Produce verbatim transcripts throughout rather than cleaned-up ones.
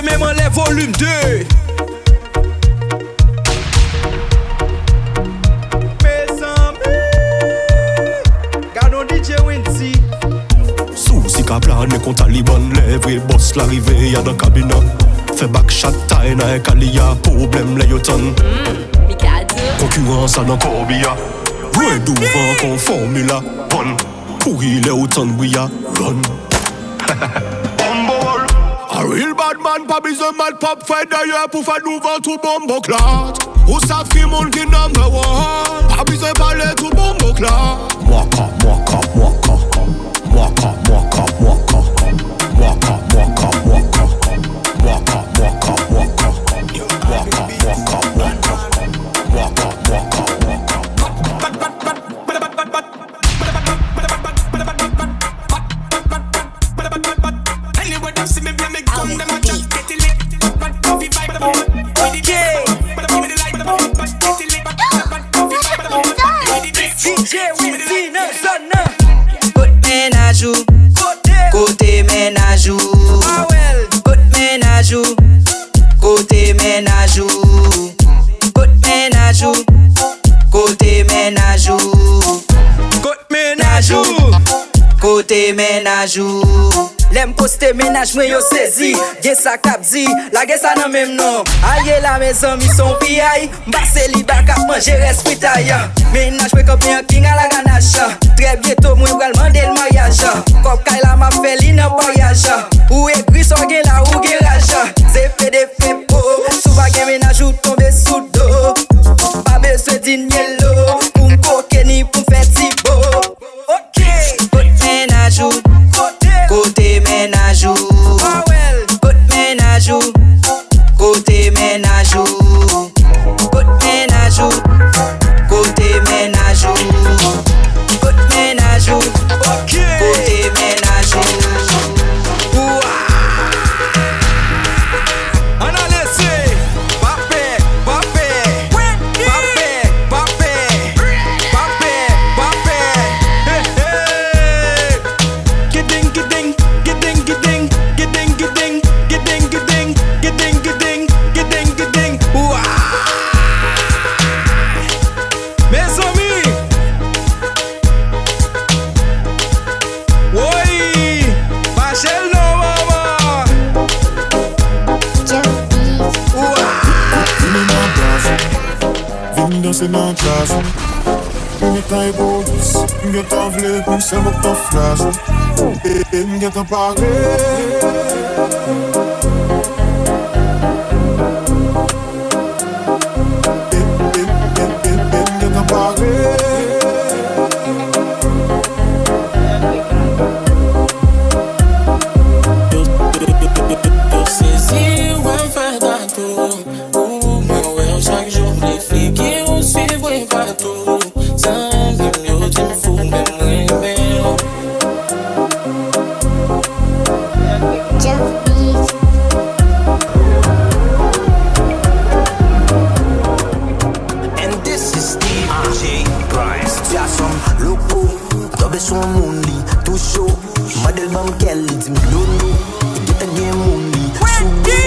Men m anlè volim de. Mezanmi, gad on D J Wincy. Sousi ka plane kon Taliban, lè vre bòs la rive, y a dan kabina. Fè bak chat tay nan kaliya, pwoblèm lè yo tann. Konkirans la nan kòbi a. Bwè douvan kon fòmila. Vann. Kouri lè ou tann bri a. Run. Bumbo. A real bad man pa bezwen mat pap fè dèyè pou fè douvan tou bonbon klat. Ou sav ki moun ki number one. Pa bezwen pale tou bonbon klat. Mwaka, mwaka, mwaka. Mwaka, mwaka, mwaka. Mwaka, mwaka, mwaka. Mwaka, mwaka, mwaka. Mwaka, mwaka, mwaka. Mwaka, mwaka, mwaka. Kot mennaj ou? Kote mennaj ou? Kot mennaj ou? Kote mennaj ou? Kot mennaj ou? Kote mennaj ou? Kot mennaj ou? Kote mennaj ou? Lè m poste mennaj mwen yo sezi. Gen sa k ap di, lage sa nan men m non. Aye la mezanmi, se yon piyay. M pase li bak ap manje rès fritay. Mennaj mwen kanpe an king a la ganache. Trè byento mwen pral mande l maryaj. Kòb kay la m ap fè li nan paryaj. Ou egri sa w gen la ou gen raj. Zefe de fepo. Si w pa gen mennaj ou tonbe sou do. Pa bezwen di n yelo. Pou m koke ni pou m fè ti bo. Kot mennaj ou? Kote mennaj ou? Kot mennaj ou? Kote mennaj ou? Kot mennaj ou? Kote mennaj ou? Kot mennaj ou? Kote mennaj ou? Ann ale se. Pa pè, pa pè. Pa pè, pa pè. Pa pè, pa pè. Hey, hey. Giding, giding, giding, giding. Wa! Mezanmi! Woy! Mache l non, manman! Wa! Vin nan baz ou, vin danse nan djaz ou. M gentan egoyis, m gentan vle pou m sèl ou k nan fraz ou. E, e m gentan pare. E, e, e, e, e m gentan pare. Yo, yo, yo, yo, yo sezi, wè m fè tatou. Ou mwen wè w chak jou, m vle figi w swiv mwen patou. Zanmi m yo di m fou, men m renmen w. And this is D J Price. Sitiyasyon loko, tonbe sou yon moun li tou cho. Mande l ban m kè l, li di m lolo. Li gentan gen moun li sou do.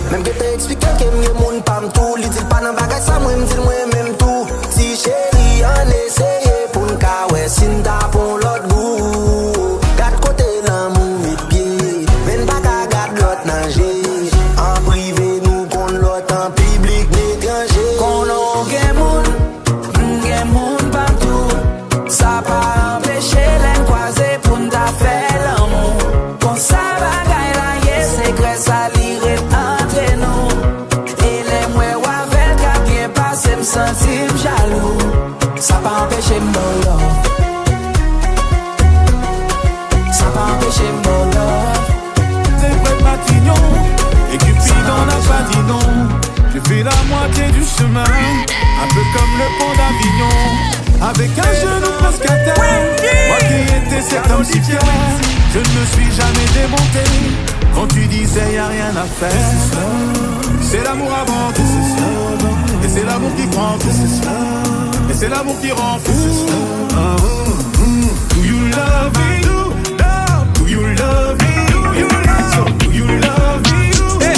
Men m gentan eksplike ke m gen moun pa m tou. Li di l pa nan bagay sa, mwen m di l mwen menm tou. Ti cheri, ann eseye pou n ka wè si n ta pran lòt gou. Gad kote lanmou met pye, men n pa ka gad lòt nan je. An prive nou konn lòt, an piblik n etranje. Konnen w gen moun, m gen moun pa m tou. Sa pa anpeche lè n kwaze pou n ta fè lanmou. Konsa bagay la ye, sekrè sa li ret antre nou. E lè m wè w avè l k ap byen pase, m santi m jalou. Sa pa anpeche m ba w love. Sa pa anpeche m ba w love. Te prè Matignon, e Cupidon n'a pas dit non. J'ai fait la moitié du chemin, un peu comme le pont d'Avignon. Avec un genou presque à terre, moi qui étais cet homme si fier, je ne me suis jamais démonté. Quand tu disais y a rien à faire, c'est l'amour avant tout. Et c'est l'amour qui prend tout. Et c'est l'amour qui rend fou. Do you love me? Do you love me? Do you love me?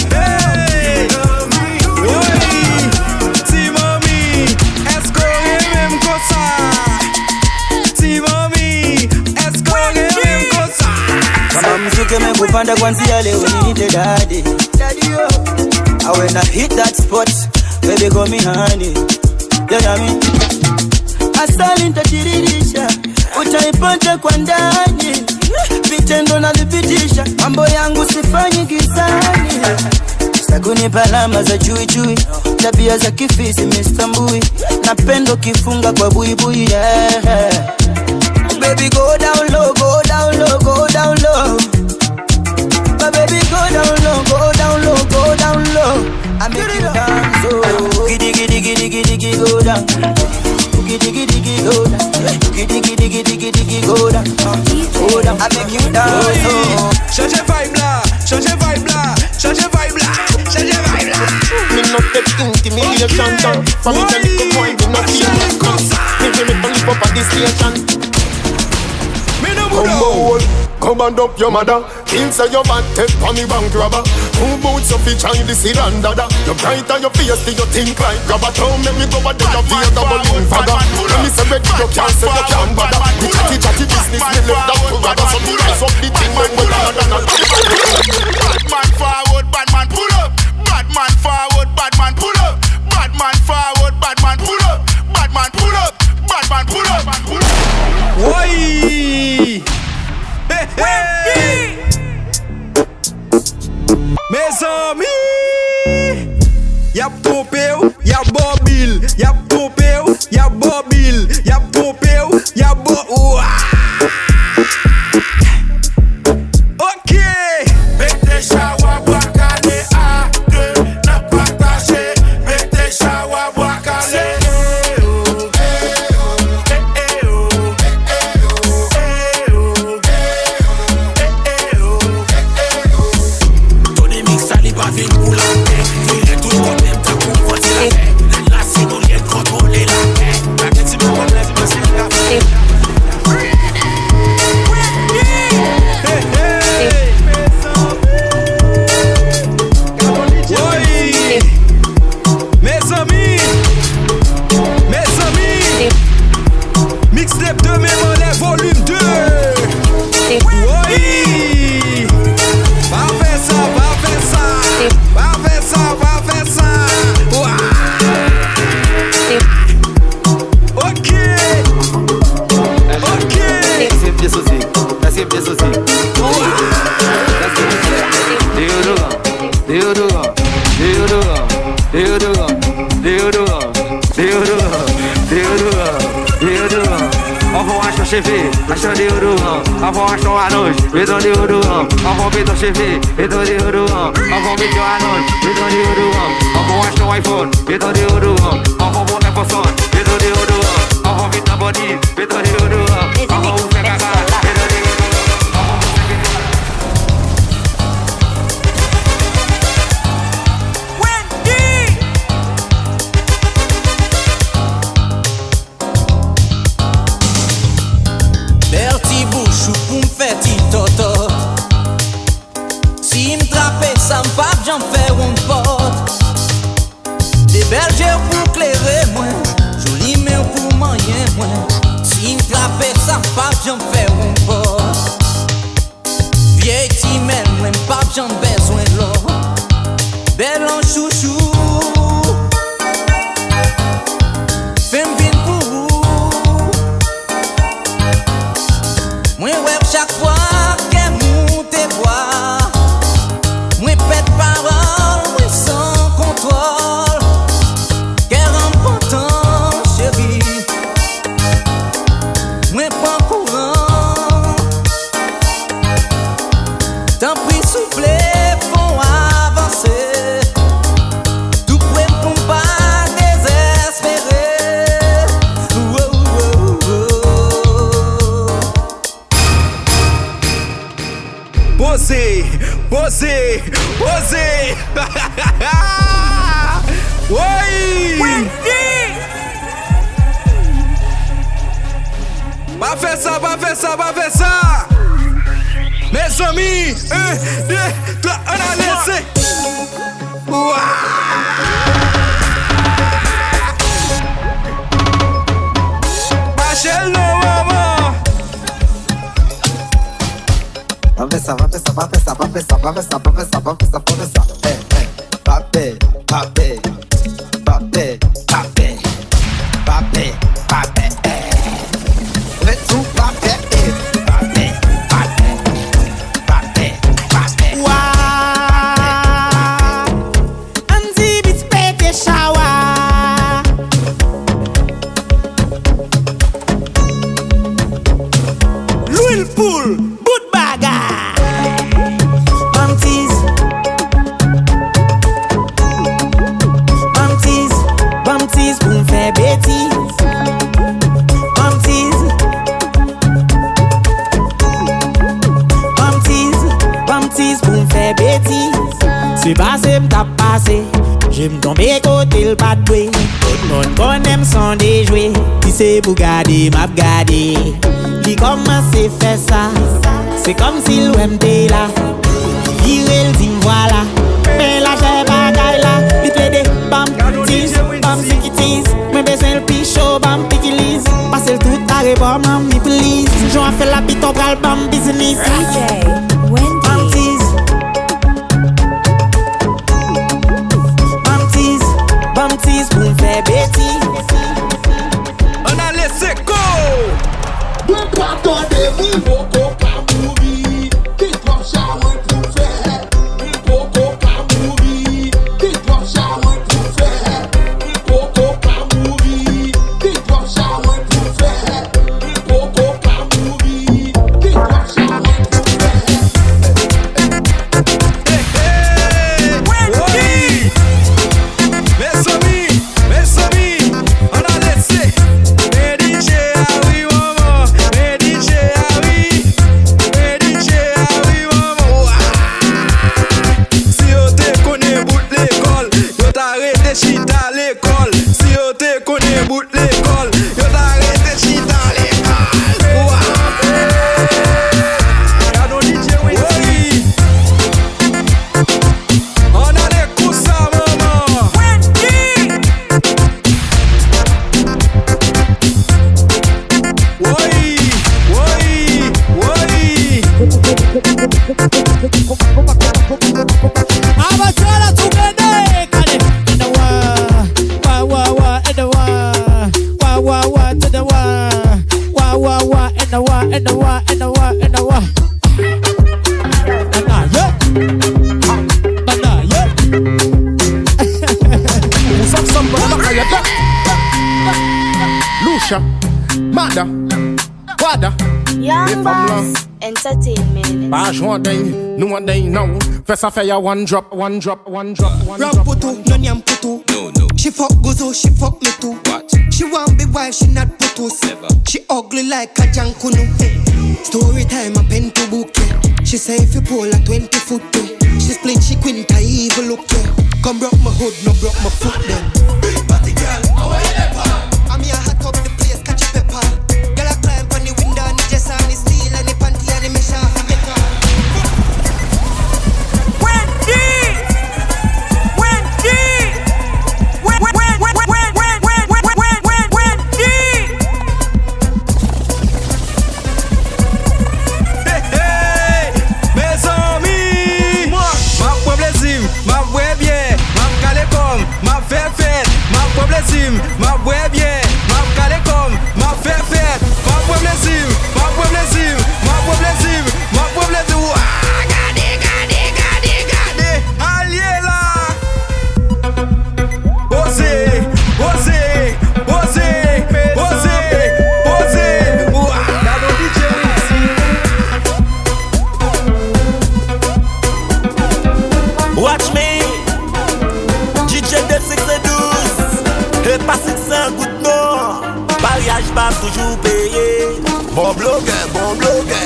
Ke me kupanda kwanzia leo niite daddy. Daddy, oh. And when I hit that spot, baby, call me honey. You hear me? Asali nitadhihirisha, utaipata kwa ndani. Vitendo na thibitisha, mambo yangu sifanyi gizani. Sitaki unipe alama za chui chui, tabia za kifisi mi sitambui. Napenda ukifunga kwa buibui, yeah. Baby, go down low, go down low, go down low. My baby, go down low, go down low, go down low. I make you dance, oh. Giddy, giddy, giddy, giddy, giddy, go down. Giddy, giddy, giddy, go down. Giddy, giddy, giddy, giddy, giddy, go down. Go down. I make you dance, oh. Chanje vibe la, chanje vibe la, chanje vibe la, chanje vibe la. Mi no tek intimidation, chan. From mi tell little boy, mi no feel no chan. Mi fi mi turn it up at this station. Mi no Combo hole, come and dump your mother. Kill seh yuh bad, tek pon mi bank robber. Two boots yuh fi try di sedan dada. Yuh bright and yuh feisty, yuh think like grabba. Don't mek mi go a di yuh fear double in father. When mi seh ready, yuh can't seh yuh can't bother. Di chatty chatty business, mi left that to rather. So mi rise up di thing when we rather than a. Bad man forward, bad man pull up. Bad man forward, bad man pull up. Bad man forward, bad man pull up. Bad man pull up, bad man pull up. Woy! Hey, hey! Mezanmi! Y ap twonpe w, y ap ba w bil. Y ap twonpe w, y ap ba w bil. Y ap twonpe w, y ap ba w, wa! Ok! Mete chawa bwa kale a de, n ap pataje. Mete chawa bwa kale. Tony Mix sa li pa vin pou lapè. Vire tout kote m ta pou vanti lapè. La si nou lye kontwole lapè. Gade ti moun konplè, ti moun se li ka fè. Hey, hey. Woy! Mezanmi! Mezanmi! Mixtape de men anlè volume deux. Woy! Pa fè sa, pa fè sa. Pa fè sa, pa fè sa. Wa! Ok. Ok. Èske m byen soti? Èske m byen soti? Wa! Èske m byen soti? Deyodoran. Deyodoran, deyodoran, deyodoran, deyodoran, deyodoran, deyodoran, deyodoran. Anvan w achte yon cheve, achte yon deyodoran. Anvan w achte yon alonj, met yon deyodoran. Anvan w met yon cheve, met yon deyodoran. Anvan w met yon alonj, met yon deyodoran. Anvan w achte yon iPhone, met yon deyodoran. Anvan w pran yon iPhone, met yon deyodoran. Anvan w met nan bòdi, met yon deyodoran. Anvan w fè kaka, met yon deyodoran. Anvan w fè kaka. Bèl ti bouch ou pou m fè ti tòtò. Si m trape sa, m p ap janm fè wonn pòt. De bèl je w pou klere mwen, joli men w pou manyen mwen. Si m trape sa, m p ap janm fè wonn pòt. Vye ti mèl mwen, m p ap janm bezwen lò. Bèl an chouchou, fè m vin pou ou. Mwen wè w chak fwa, kè m moute bwa. Mwen pèd pawòl, mwen san kontwòl. Kè ranm kontan, cheri. Mwen pran kouran. Tanpri souple, fè w avanse. Tou pre m pou m pa dezespere. Wo, wo, wo. Poze, poze, poze. Woy! Pa fè sa, pa fè sa, pa fè sa. Mezanmi, un, deux, trois, ann ale, se. Wa! Mache l non, manman. Pa fè sa, pa fè sa, pa fè sa, pa fè sa, pa fè sa, pa fè sa, pa fè sa, pa fè sa. Ey, ey, pa fè, pa fè, pa fè, pa fè, pa fè, pa fè, ey. Ret sou pa fè, ey, pa fè, pa fè, pa fè, pa fè. Wa! Andy Beats pete chawa. Lwil poul, bout bagay. Banm tiz. Banm tiz, banm tiz pou m fè betiz. Banm tiz. Banm tiz, banm tiz pou m fè betiz. Se pase m t ap pase, je m tonbe kote l pa t dwe. Tout moun konnen m s on dejwe, si se pou gade m ap gade. Li kòmanse fè sa, se kòmsi l wè m te la. Li vire l di m vwala, men lajè bagay la. Li plede banm tiz, banm sikitiz. Mwen bezwen l pi cho, banm pikiliz. Pase l tout kare bò manmi pliz. Jan w ap fè l la pito pral banm biznis. D J Wendy. Banm tiz. Banm tiz, banm tiz pou m fè betiz. Ann ale seko! Mwen pa tande m poko ka mouri. Ki twòp sa mwen pou fè? M poko ka mouri. Ki twòp sa mwen pou fè? M poko ka mouri. Ki twòp sa mwen pou fè? M poko ka mouri. Ki twòp sa mwen pou fè? Hey, hey! Wendy! Mezanmi, mezanmi, ann ale se. Men D J a wi, manman, men D J a wi, men D J a wi, manman. Wa! Si yo te konnen bout lekòl, yo ta rete chita lekòl. Si yo te konnen bout lekòl, yo ta rete chita lekòl. Wa! Gad on D J Wendy. Ann ale konsa, manman. Wendy! Woy, woy, woy. Avanse la tou gade, kale. Ann a wa, wa, wa, wa, ann a wa. Wa, wa, wa, to the wa. Wa, wa, wa, ann a wa, ann a wa, ann a wa, ann a wa. Ann a, yeah. Ann a, yeah. Ou sanm sanm nan makaya dat. Lucha, Mada, Wada. Young Boss Entertainment. Pa jwe an deny, nou an deny nan ou. Fè sa fè ya one drop, one drop, one drop, one drop. Rap putu, no nyam putu. No, no. She fuck Guzu, she fuck me too. What? She want be wife, she not putus. Never. She ugly like a jankunu. Story time, a pen to book, yeah. She say if you pull a twenty foot, yeah. She split, she quinta, evil look, yeah. Come broke my hood, no broke my foot, then. Big body girl, how are you ever? I'm here hot up the place, catch a pepper. Girl, I climb on the window, and the dress, and the steel, and the panty, and the mesh, and the knicker. Wendy! Wendy! Wendy! Hey, hey! Mezanmi! M ap pran plezi m, m ap bwè byè, m ap kale kò m, m ap fè fèt, m ap pran plezi m, m ap bwè byè, m ap kale kò m, m ap fè fèt, m ap pran plezi m, m ap pran plezi m, m ap pran plezi m, m ap pran plezi m. Wa, gade, gade, gade, gade! Alye la! Poze, poze, poze, poze, poze. Wa! Gade on D J Wixi. Watch me, D J de six cent douze. E pa six cent goud non. Maryaj pa toujou peye. Bon blogè, bon blogè.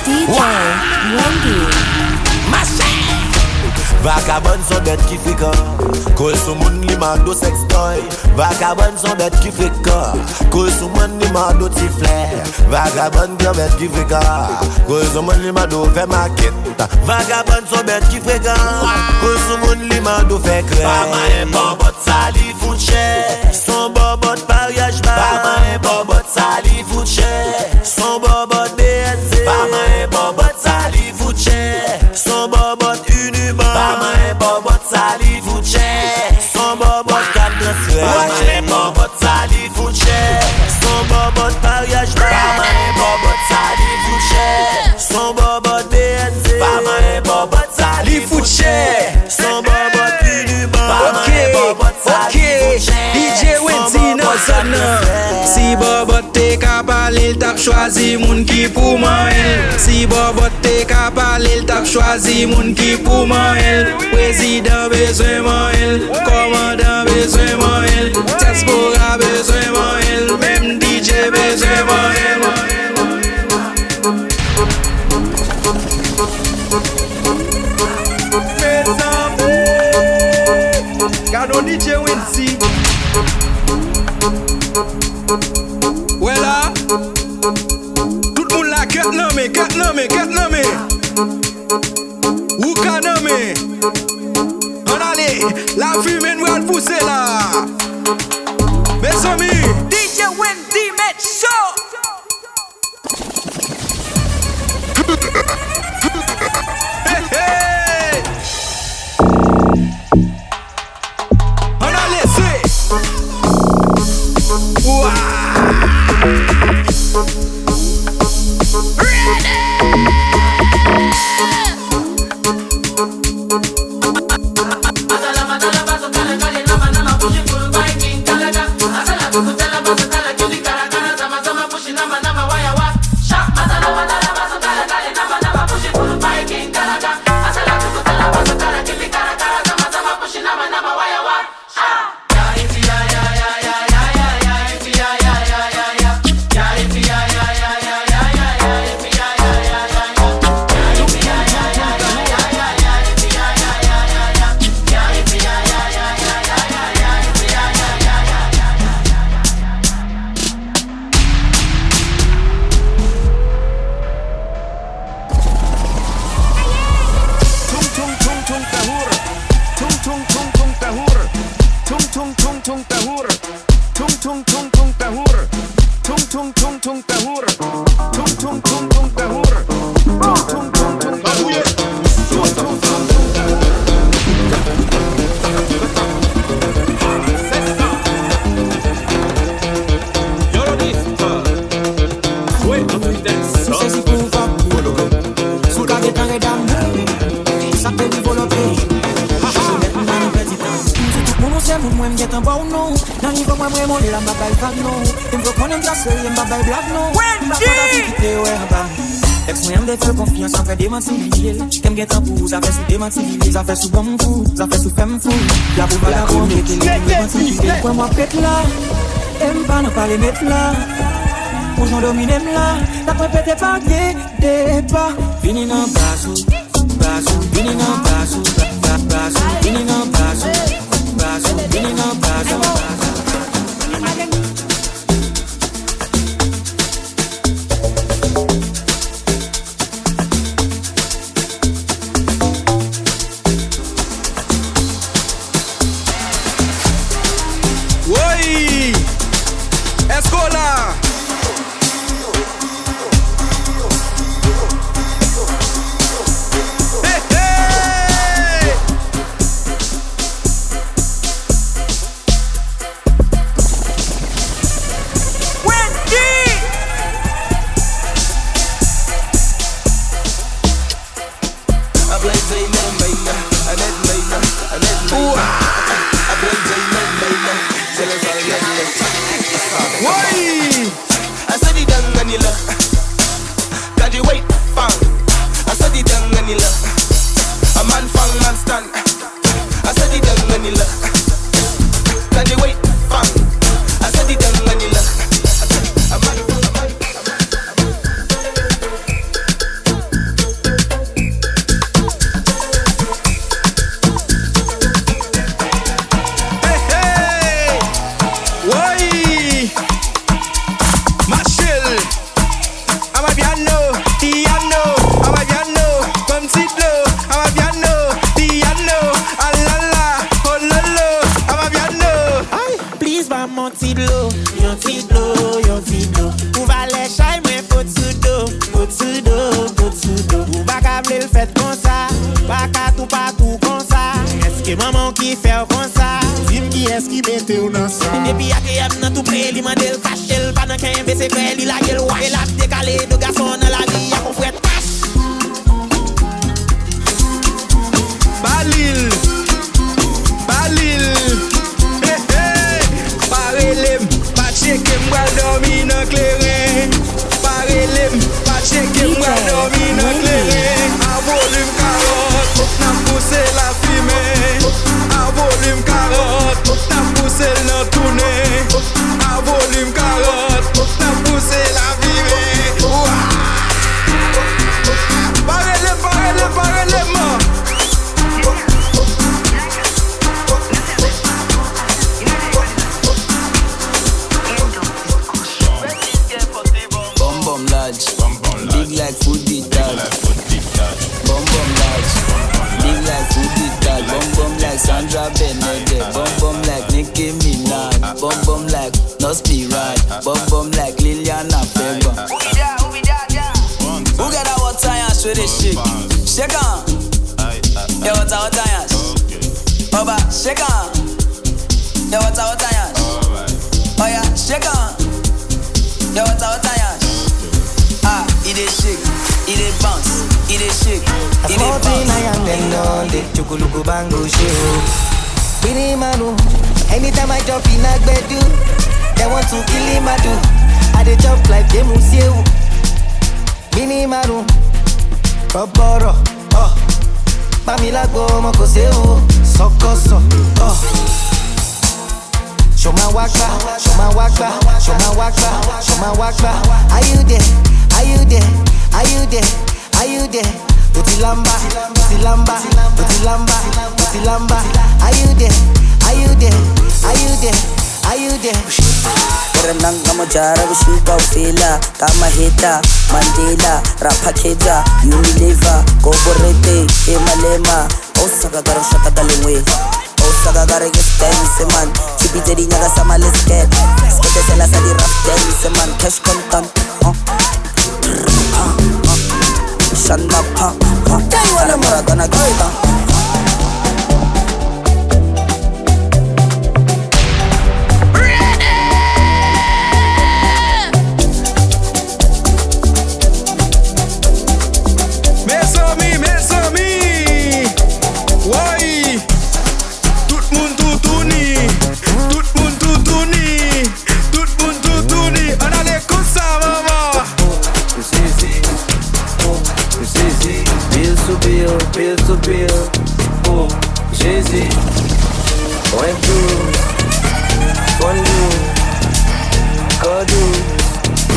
D J Wendy. Mache! Vagabòn se yon bèt ki frekan. Koz sou moun li mande w sextoy. Vagabòn se yon bèt ki frekan. Koz sou moun li mande w ti flè. Vagabòn se yon bèt ki frekan. Koz sou moun li mande w fè makèt. Vagabòn se yon bèt ki frekan. Koz sou moun li mande w fè krèy. Pa manyen bòbòt sa li fout chè. Se yon bòbòt maryaj ba. Pa manyen bòbòt sa li fout chè. Se yon bòbòt B N C. Pa manyen bòbòt Non, si Bòbòt te ka pale, l t ap chwazi moun ki pou manyen l. Si Bòbòt te ka pale, l t ap chwazi moun ki pou manyen l. Prezidan bezwen manyen l, kòmandan bezwen manyen l, dyaspora bezwen manyen l, menm D J bezwen manyen l. Mezanmi! Gade yon D J Wendy. Wè la. Tout moun la, kèt nan men, kèt nan men, kèt nan men. Wouka nan men. Ann ale, lafimen pral pouse la. Mezanmi. D J Wendy met cho. Hey, hey! Ann ale, se! Wa! Ready! Tung tung tung tung tahur. Tung tung tung tung tahur. Tung tung tung tung tahur. Tung tung tung tung tahur. Tung tung tung tung tahur. Tung tung tung tung tahur. Tung tung tung tung tahur. Tung tung tung tung tahur. Yo, lo dis. Wait, I'm sexy pou vòp. Si w ka gentan red amou, sa k te rive w lòt peyi. Chèche mèt m pa nan pèdi tan. M di tout moun ou se moun mwen, m gentan ba w non. Nan nivo mwen, m remole la, m pa bay vag non. E m fè w konnen m sa serye, m pa bay blag non. M pa fè w pa kite yo wè anba m. Èks mwen an, m te fè l konfyans, apre demanti li ye l. Kè m gentan pou ou, zafè sou demanti li ye l. Zafè sou ban m fou, zafè sou fè m fou. La pou vagabon, rete li, m demanti li ye l. Kwè m w ap ret la, e m pa nan pale met la. Pou jan w domine m la, dat mwen pete pa gen depa. Vini nan baz ou, baz ou, vini nan baz ou, ba, ba, baz ou, vini nan baz ou, baz ou, vini nan baz ou. Woy! Èske w la? Hey, hey! Wendy! Woy! Hey, hey! Woy! Mache l! Amapiano, piano, amapiano, ban m ti dlo, amapiano, piano, alala, ololo, amapiano. Ay! Please ban m yon ti dlo, yon ti dlo, yon ti dlo. Pou valè chay mwen, fout sou do, fout sou do, fout sou do. Ou pa ka vle l fèt konsa, pa ka tou patou konsa. Èske manman w ki fè w konsa? Di m kiyès ki mete w nan sa? Depi ateyè m nan tou pre, li mande l kache l, pa nan kenbe sekrè, li lage l wach. E l ap dekale do gason nan lari a kon frè Tach. Ba li l, ba li l, hey, hey. Pa rele m, pa Bum bum like Lil Yachty, big bag. Bum bum like Sandra Bernadette. Bum bum like Nicki Minaj. Bum bum like Nos Piray. Bum bum like Liliana Fairbanks. Who get that what science with this shit? Shake on. Yo, what what science? Oba, shake on. Yo, what what science? Oya, shake on. Yo, what what science? Ah, e dey shake, e dey bounce, e dey shake, e dey bounce. Small thing I am dem don dey chukuluku bango show. Bini manu, anytime I jump in a gbedu, dem want to kill him adu. I dey jump like dem museu. Bini manu, roboro, oh. Mami la go mo koseu, sokoso, oh. Show my waka, show my waka, show my waka, show my waka. Are you there? Are you there? Are you there? Are you there? Utilamba, utilamba, utilamba, utilamba. Are you there? Are you there? Are you there? Are you there? Ore nanga mo jara bushika ufila kama heta Mandela rapakeja Unilever koborete emalema osaka garo shaka dalengwe. Osaka gotta get steady, say man. Chipite di nyaga sama, let's get. Skete sela sa di rap steady, say man. Cash contant, uh. Shanda pa, uh. Tell you what I'm gonna get down. Mezanmi, mezanmi. Woy. Tout moun toutouni, tout moun toutouni, tout moun toutouni. Ann ale konsa, manman. Jezi, oh, Jezi, pil sou pil, pil sou pil. Oh, Jezi, mwen dou, fondou, kò dou,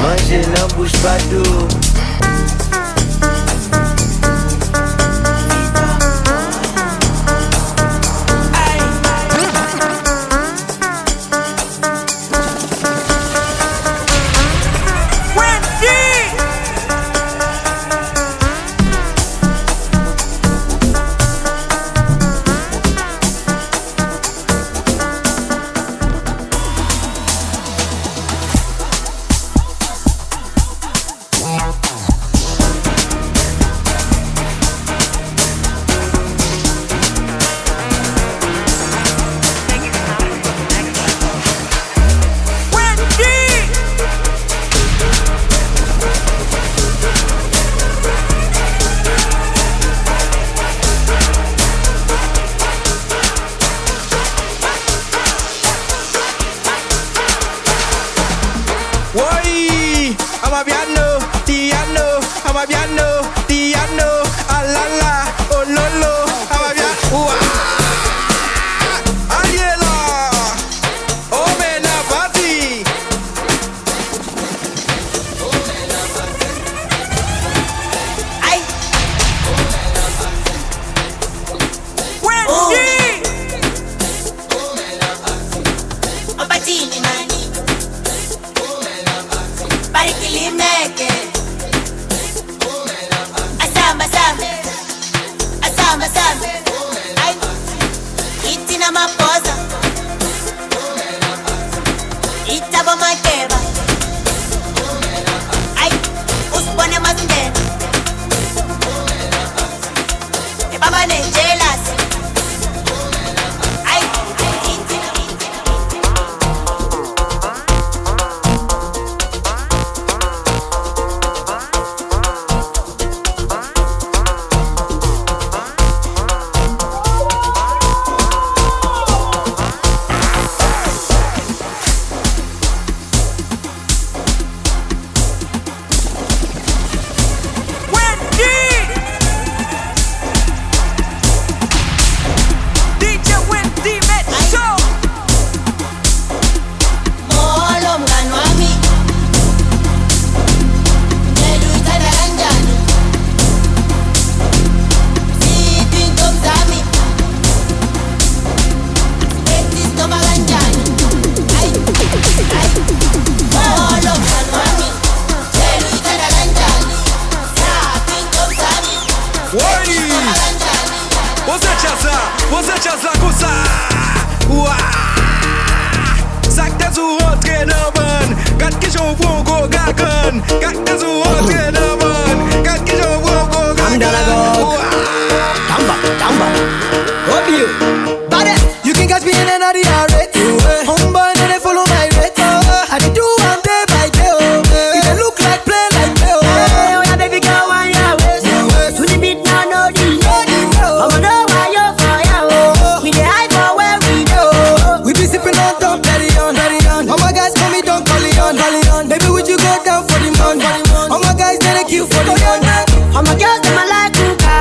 manje nan bouch pa dou. Woy! Amapiano, piano, amapiano, piano, alala, ololo, amapiano, wa! Alye la! Omena pati! Ay! Wendy! Opatini mani. Parikilimeke. Asamba samba. Asamba samba. Ay. Itina maposa. Itabo makeba. Ay. Uspone masinde. E baba ne jealous. Ay. Woy! Poze djaz la, poze djaz la konsa. Wa! Sa k te di w rantre nan bann. Gad kijan w pran gwo gagann. Gad k te di w rantre nan bann. Gad kijan w pran gwo gagann. Wa! Tamba, tamba. Obio. Baddest. You can catch me in another R X. Homeboy, no dey follow my rate. I dey do am day by day, oh. E dey look like play like play, oh. Hey, oh, yeah, baby girl, wine your waist. To the beat now, no delay. I'ma know why you fire, oh. We dey high for where we dey, oh. We be sipping on top, Perignon, Perignon. All my guys call me Don Corleone, Corleone. Baby, would you go down for the man? All my guys, they dey kill for the man. All my girls, dem a like Luka.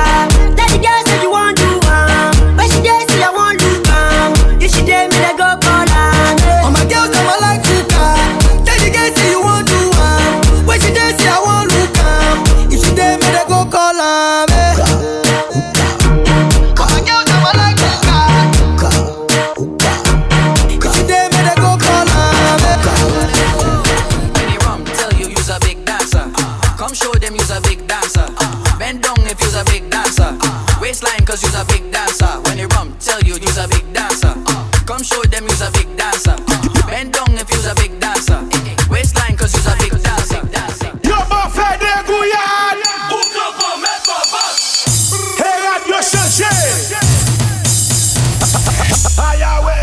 Tell the girls say you want do am. When she dey, say I want look am. If she dey, me dey go call am, eh. All my girls, dem a like Luka. Tell the girls say you want do am. When she dey, say I want look am. If she dey, me dey go call am, eh. All my girls, dem a like Luka. If she dey, me dey go call am, eh. Any rum tell you you's a big dancer. Come show them you's a big dancer. Bend down if you's a big dancer. Waistline 'cause you's a big dancer. When the rum tell you you's a big dancer. Come show them you's a big dancer. Bend down if you's a big dancer. Waistline 'cause you's a big dancer. Yo, bon fè de Gouyad. Ou konprann, mèt papa. Hey, rad yo chanje. Ayawe.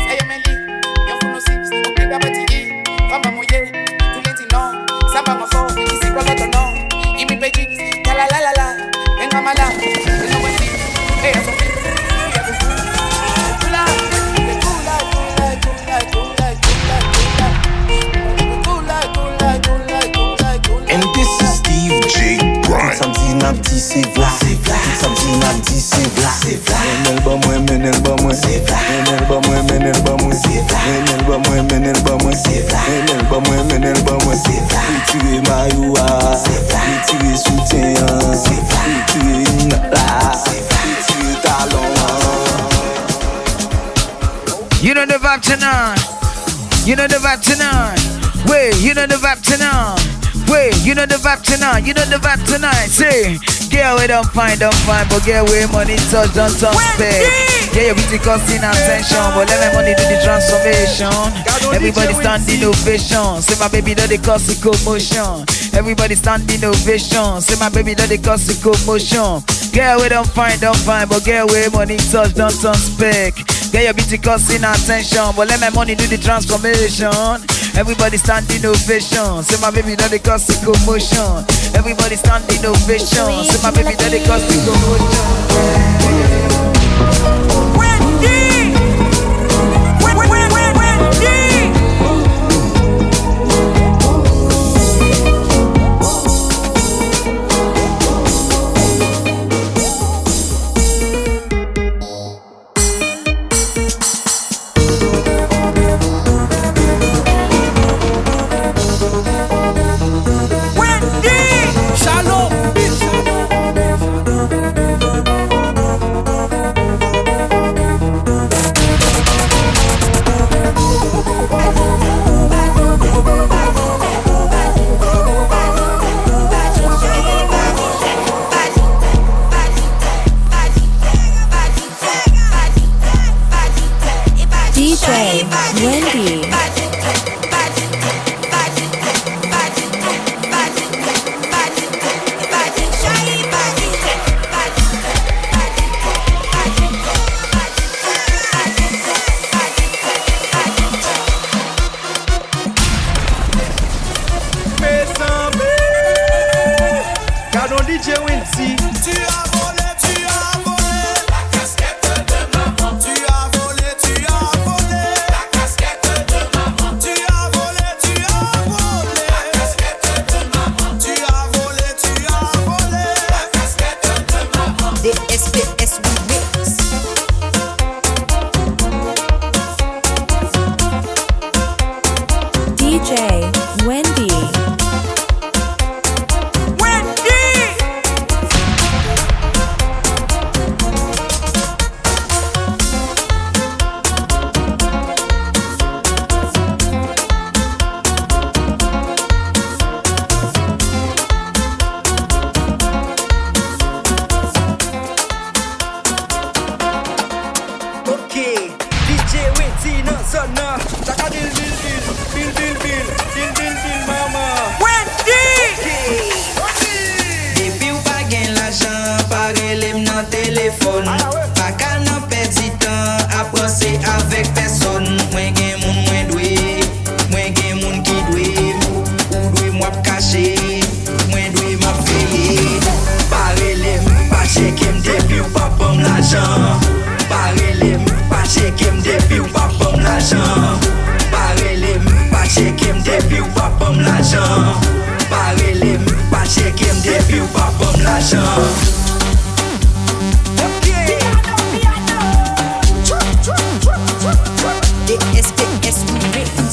Sa yo men li, yon fou nou si, ou pli pa pati i, fanm pa mouye, tou li di non, sa pa mò fò, isi kwa mèt non, imi pe jiks, ka la la la la, men kama la, men nou mwen si, e a sou fi, ou ye pou kou, kou la, kou la, kou la, kou la, kou la, kou la, kou la. And this is Steve J. Grind. Tout sa m di n ap di se vla. Tout sa m di n ap di se vla. Mennen l ban mwen, mennen l ban mwen. Mennen l ban mwen, mennen l ban mwen. Mennen l ban mwen, mennen l ban mwen. Mennen l ban mwen, mennen l ban mwen. Retire mayo a. Retire soutyen an. Retire nòt la. Retire talon an. You know the vibe tonight. You know the vibe tonight. Wait, you know the vibe tonight. Wait, you know the vibe tonight. You know the vibe tonight. Say, girl, we don't find, don't find, but girl, we money touch, don't touch spec. Yeah, your beauty costing attention, but let my money do the transformation. Everybody stand innovation. Say my baby, don't they cause the commotion. Everybody stand innovation. Say my baby, don't they cause the commotion. Girl, we don't find, don't find, but girl, we money touch, don't touch spec. Girl, your beauty causing attention, but let my money do the transformation. Everybody stand innovation. Say my baby, don't they cause the commotion. Everybody stand innovation. Say my baby, don't they cause the commotion. Wendy! Wen-, wen-, wen-, Wendy! D J Wendy. Mezanmi! Gad on D J Wendy. Tu as volé, tu as volé. La casquette de maman. Tu as volé, tu as volé. La casquette de maman. Tu as volé, tu as volé. La casquette de maman. Tu as volé, tu as volé. La casquette de maman. D S P S Remix. D J Wendy. Wendy! Lajan. Pa rele m, pa tcheke m depi w pa ban m lajan. Pa rele m, pa tcheke m depi w pa ban m lajan. Ok. D S P S Remix.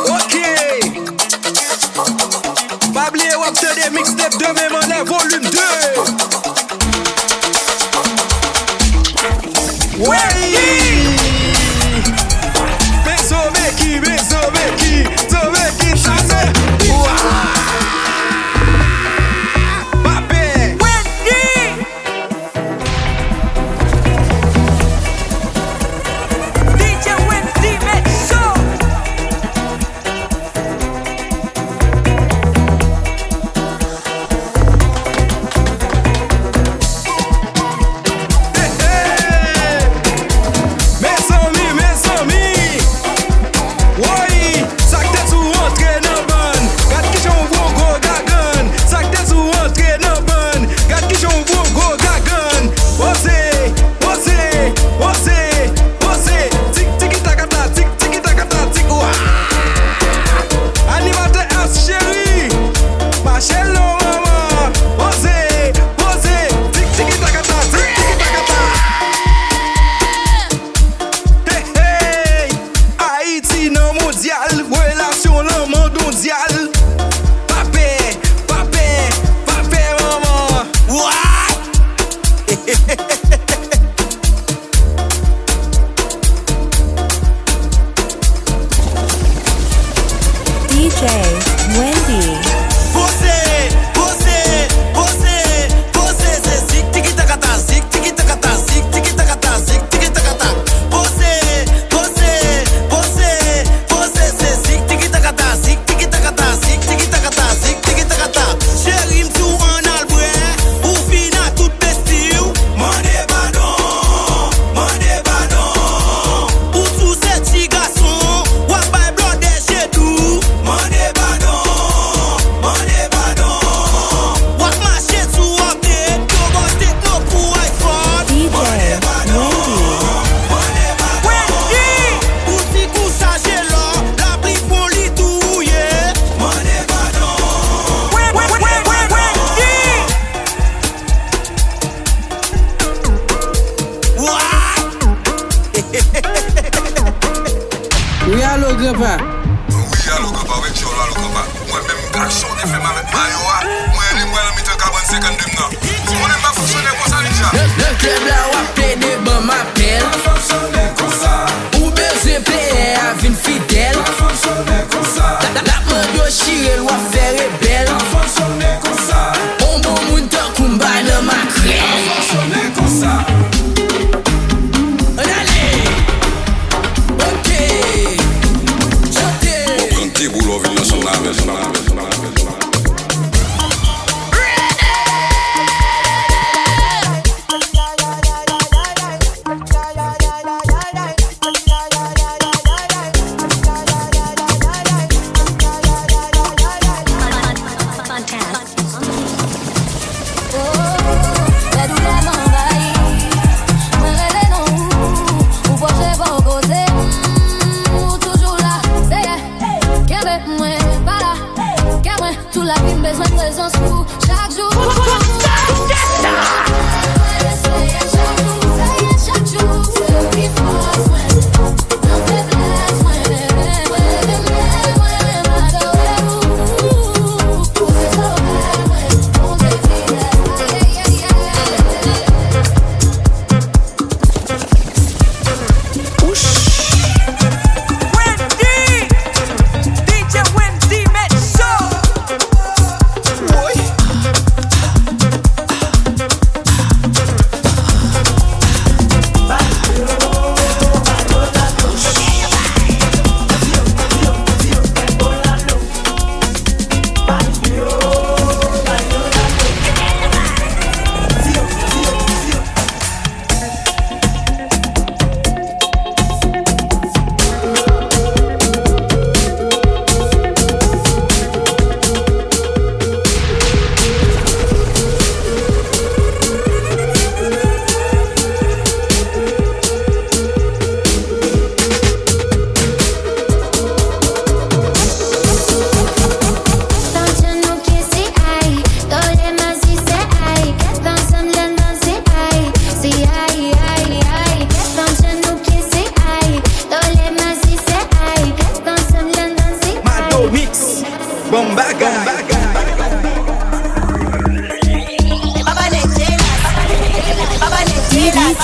Ok. Pa bliye w ap tande mixtape Demen M Anlè volim de. Wey! Bezwen Becky, bezwen Becky, bezwen Becky, sa se. Wa! Pa pè! Wendy! D J Wendy met cho! Hey, hey! Mezanmi, mezanmi! Woy! Sa k te di w antre nan bann? Gad kijan w voye yon gwo gagann! Sa k te di w antre nan bann? Gad kijan w voye yon gwo gagann! Poze, poze, poze, poze! Tik, tiki, takata, tik, tiki, takata, tik, wa! Animatè Ars Cheri! Mache lon manman! Poze, poze! Tik, tiki, takata, tik, tiki, takata! Hey, hey! Ayiti nan mondyal, relasyon lanmò dondyal. Pa pè, pa pè, pa pè manman. What? D J Wendy. Poze, poze, poze, poze, se zik tiki takata, zik tiki takata, zik tiki takata, zik tiki takata. Poze, poze, poze, poze, se zik tiki takata, zik tiki takata, zik tiki takata, zik tiki takata. Cheri m si w ann al bwè, ou fin a tout besti w. Mande padon, mande padon. Ou souse ti gason, w ap bay blòdè je dou. Mande padon, mande padon. W ap mache sou update, yo bò tekno pou iPhone. Mande padon, mande padon. Wendy! Ou di kou chaje lò, lapli fon li touye. Mande padon. Wendy! What? Wi, alo, granpa. Wi, alo, granpa, wi, djòl, alo, granpa. Mwen menm, gason de fèm avèk mayo a, mwen li mwen nan mitan kabann senkannde m nan. Ou konnen m pa fonksyone konsa deja. Nan, nan klèb la, w ap plede ban m apèl. Pa fonksyone konsa. Ou bezwen peyè a vin fidèl. Pa fonksyone konsa. L ap, l ap mande w chire l, w ap fè rebèl. Pa fonksyone konsa. On bon moun tankou m pa nan makrèl. Pa fonksyone konsa. Ann ale! Ok! Chante! Ou pran de boul, ou vin ansanm avè l. Ready!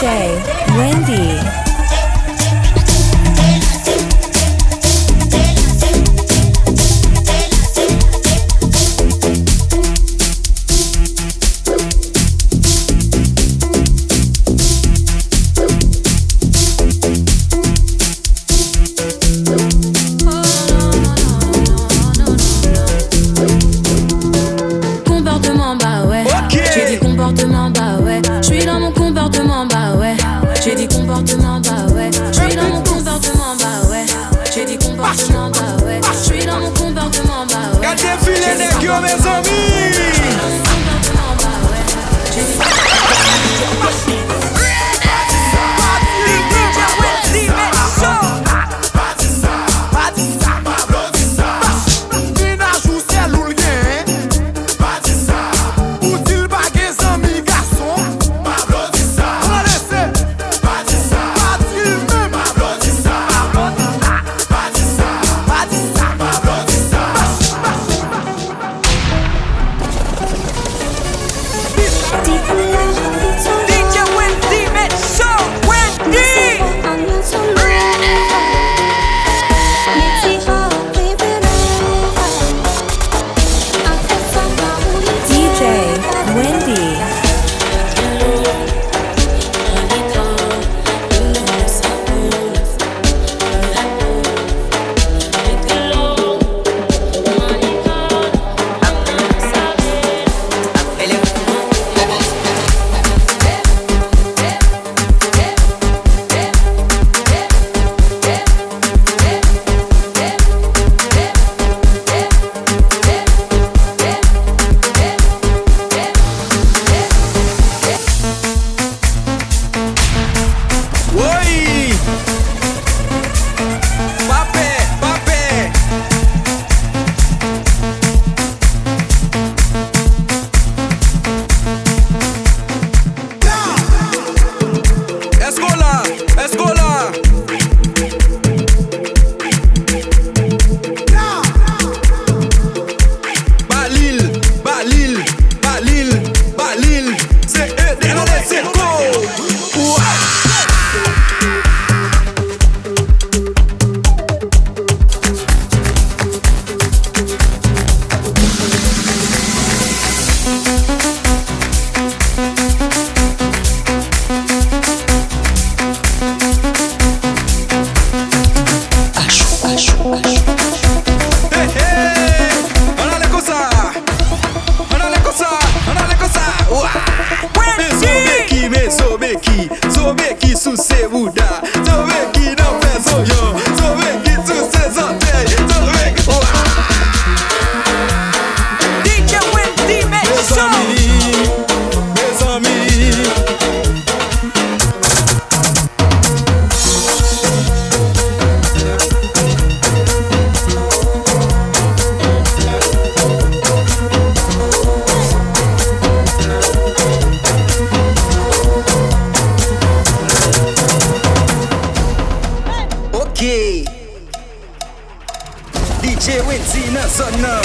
Hey, Wendy. Comportement, bah ouais. Ok. J'ai dit comportement, bah ouais. Je suis dans mon comportement, bah ouais. J'ai dit comportement, bah ouais. Je suis dans mon comportement, bah ouais. J'ai dit comportement, bah ouais. Je suis dans mon comportement, bah ouais. Gade defile nèg yo, mezanmi. Comportement, bah ouais. J'ai dit Menaj ou sèl ou l genyen. Pa di sa. Ou di l pa gen zanmi gason. Pa di sa. Ann lese. Pa di sa. Pa di l menm. Pa di sa. Pa di sa. Pa di sa. D J Wendy, met show, Wendy. D J Wendy. Woy! Pa pè, pa pè! Èske w la? Èske w la? Ba li l, ba li l, ba li l, ba li l. Se Eden Leseko. Wa! Hey, hey! Ann ale konsa! Ann ale konsa! Ann ale konsa! Wa! Mezo Beki, Mezo Beki, Zo Beki souse bouda. Zo Beki nan fè zonyon. Zo Beki souse zòtèy. Zo Beki, wa! D J Wendy, met show. Mezanmi, mezanmi. Ok. D J Wendy nan zòn nan.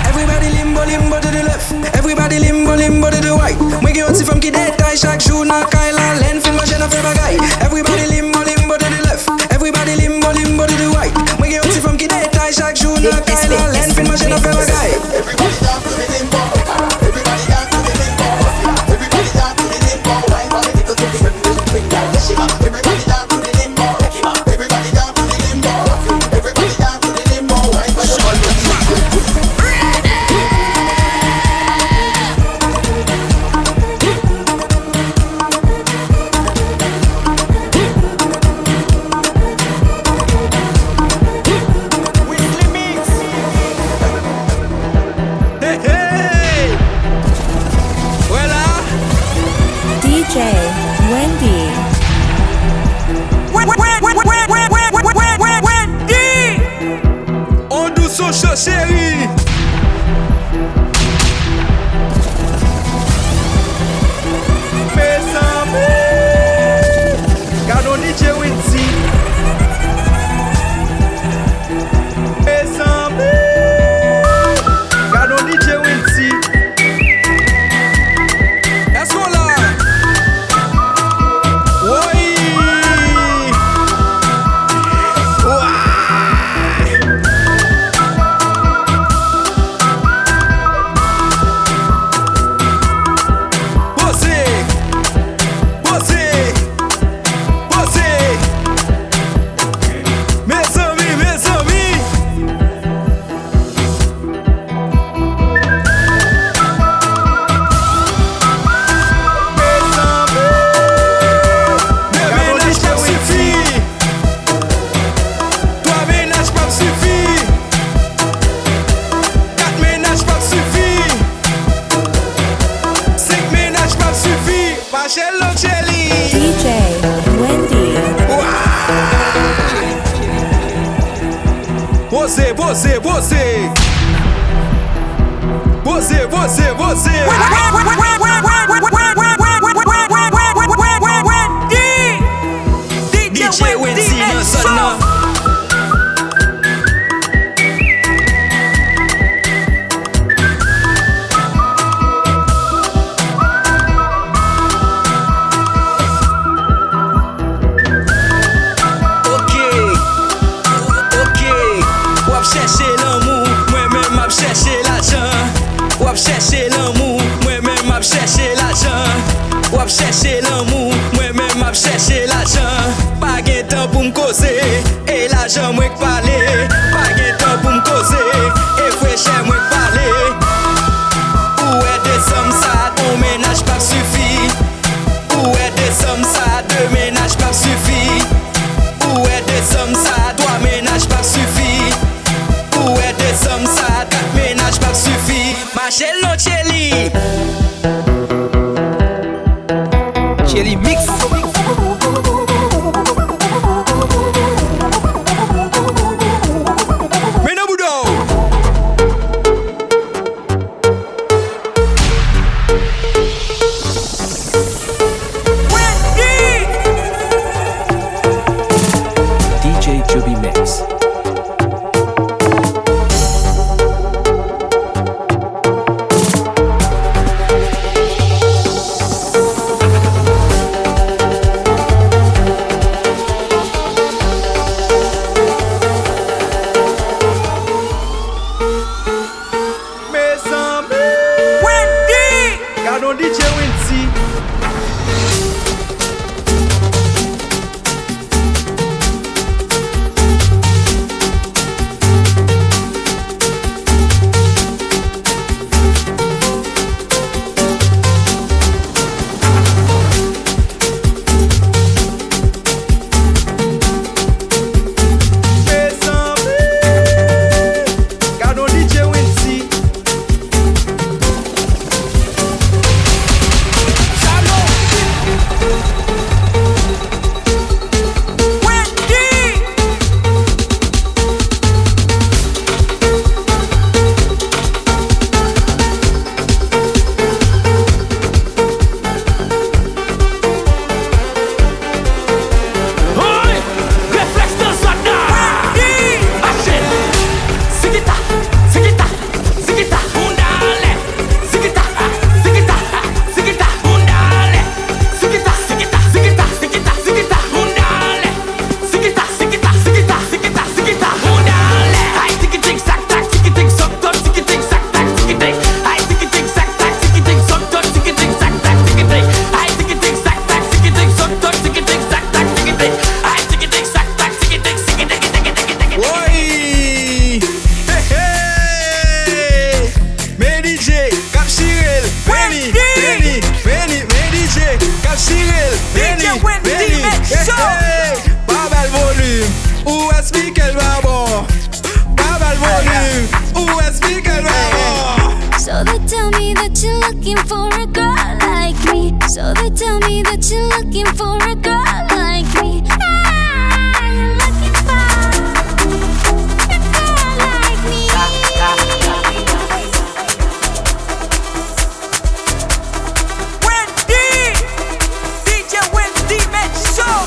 Everybody limbo limbo to the left. Everybody limbo limbo to the right. Mwen gen yon ti fanm ki detay chak jou nan kay la. Lè n fin manje n ap fè bagay. Everybody limbo limbo to the left. Everybody limbo limbo to the right. Mwen gen yon ti fanm ki detay chak jou nan kay la. Lè n fin manje n ap fè bagay. Everybody down to the limbo. Everybody down to the limbo. Everybody down to the limbo. Wine for the little thing. Everybody down to the limbo. Everybody down to the limbo. Everybody down to the limbo. Wine for the little thing. Hey, hey! Wè la! D J Wendy. Wendy! On dous, on cho, cheri. Mezanmi! Gad on D J Wendy. Mezanmi! Gad on D J Wendy. Èske w la? Poze. Poze, poze, poze. D J Wendy nan zòn nan. Ok, ok. W ap chèche lanmou, mwen menm m ap chèche lajan. W ap chèche lanmou, mwen menm m ap chèche lajan. W ap chèche lanmou, mwen menm m ap chèche lajan. Pa gen tan pou m koze, e lajan mwen k pale. Pa gen tan pou m koze, e frechè mwen k pale. Ou wè desanm sa, yon mennaj p ap sifi. Ou wè desanm sa, de mennaj p ap sifi. Ou wè desanm sa, twa mennaj p ap sifi. Ou wè desanm sa, kat mennaj p ap sifi. Mache l non Tcheli. Tcheli Mix. Men nan bouda w. D J Juby Mix. Mezanmi! Wendy! Gade yon D J Wendy. Mezanmi! Gade yon D J Wendy. Wendy! Woy! Reflèks nan zòn nan! Mache! Zikita! Zikita! Zikita! Bounda anlè! Zikita! Zikita! Zikita! Bounda anlè! Zikita! Zikita! Zikita! Zikita! Zikita! Bounda anlè! Zikita, zikita, zikita, zikita, zikita, bounda anlè. Ay, tikitik, sak, tak, tikitik, zòk, tòt, tikitik, sak, tak, tikitik. Ay, tikitik, sak, tak, tikitik, zòk, tòt, tikitik, sak, tak, tikitik. Ay, tikitik, sak, tak, tikitik, zòk, tòt, tikitik, sak, tak, tikitik. Ay, tikitik, sak, tak, tikitik, tikitik, tikitik, tikitik. Woy! Hey, hey! Men D J k ap chire l, vini, vini, vini, men D J k ap chire l, vini, vini, hey, hey. Pa ba l volim, ou wè spikè l pa bon. Pa ba l volim, ou wè spikè l pa bon. So they tell me that you're looking for a girl like me. So they tell me that you're looking for a girl like me. Ah, you're looking for a girl like me. Wendy! D J Wendy Mix Show!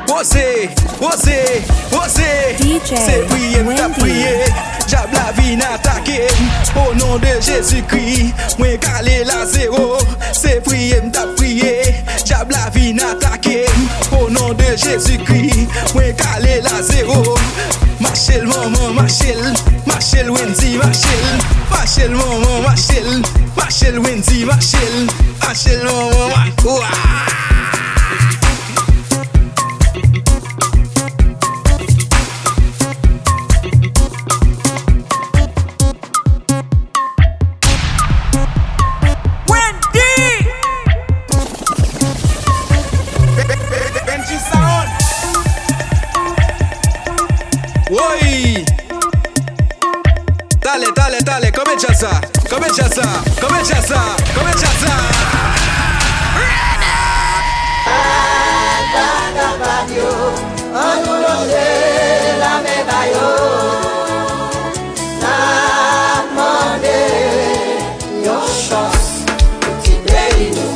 Poze, poze, poze. Se priye m t ap priye, dyab la vin atake m. O non de Jezikri, mwen kale l a zewo. Se priye m t ap priye, dyab la vin atake m. O non de Jezikri, mwen kale l a zewo. Mache l manman, mache l, mache l Wendy, mache l. Mache l manman, mache l, mache l Wendy, mache l. Mache l manman, mache l. Kanpe djaz sa, kanpe djaz sa, kanpe djaz sa, kanpe djaz sa. Al pa kapab yo, an nou lonje lame ba yo. N ap mande yon chans pou ti peyi nou.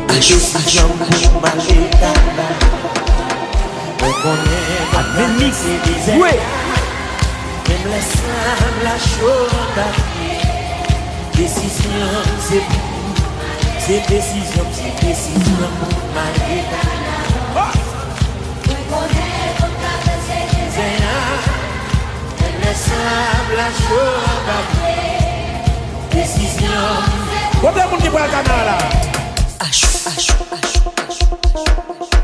Desizyon pou mare tabak. Mwen konnen kòb la se dezè. Menm lè sab la cho anba pye. Desizyon se pou, se desizyon, se desizyon pou mare tabak. Mwen konnen kòb la se dezè. Menm lè sab la cho anba pye. Desizyon. Konbyen moun ki pral kanal la? Achou, achou, achou, achou, achou, achou.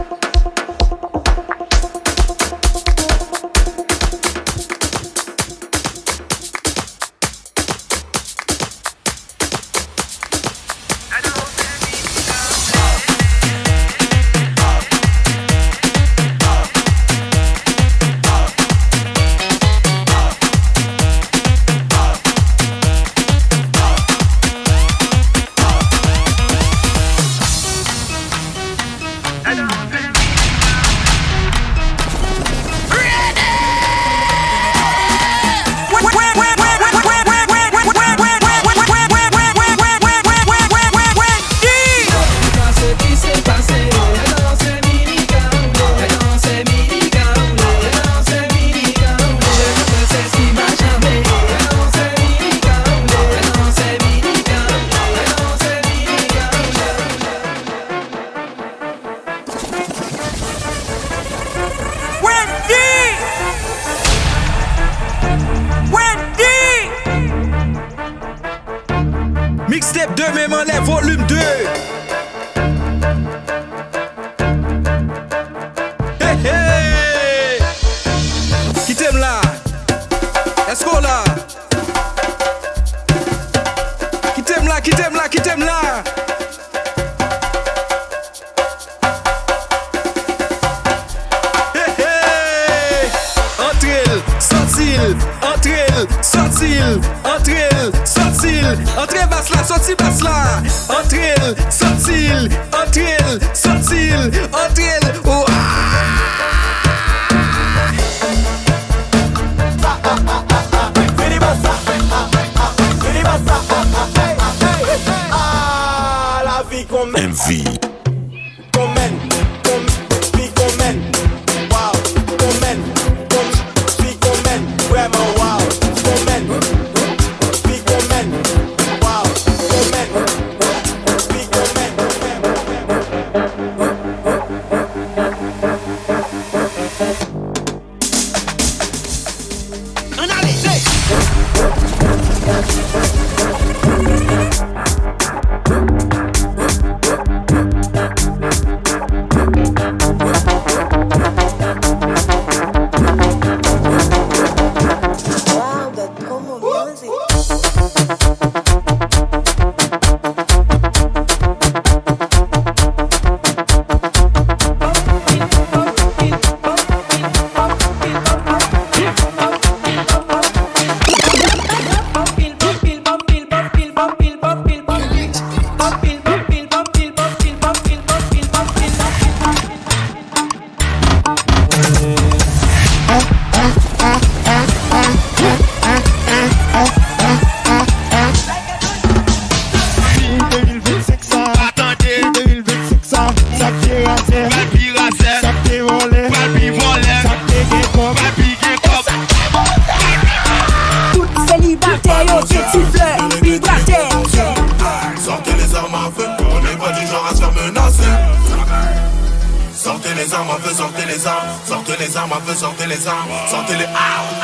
Wendy! Wendy! Mixtape de men m anlè, volim de. Hey, hey! Kite m la. Èske w la? Kite m la, kite m la, kite m la. Hey, hey! Antre l, sòti l, antre l, sòti l, antre l, sòti l, antre bas la, sòti bas la. Antre l, sòti l, antre l, sòti l, antre l. Wa! Vini bas la. Vini bas la. Hey, hey, hey. Ah, la vie comme M V. Konbyen, konbyen, fi konbyen, wow, konbyen, konbyen, fi konbyen, vrèman wow, konbyen, fi konbyen, wow, konbyen, fi konbyen. Ann ale, hey! Wow, dat promo music. Sa k te razè, pral pi razè. Sa k te vòlè, pral pi vòlè. Sa k te gen kòb, pral pi gen kòb. Tout selibatè yo se ti flè, vibratè. Sortez les armes à feu, on n'est pas du genre à se faire menacer. Sortez les armes à feu, sortez les armes, sortez les armes à feu, sortez les armes, sortez les armes.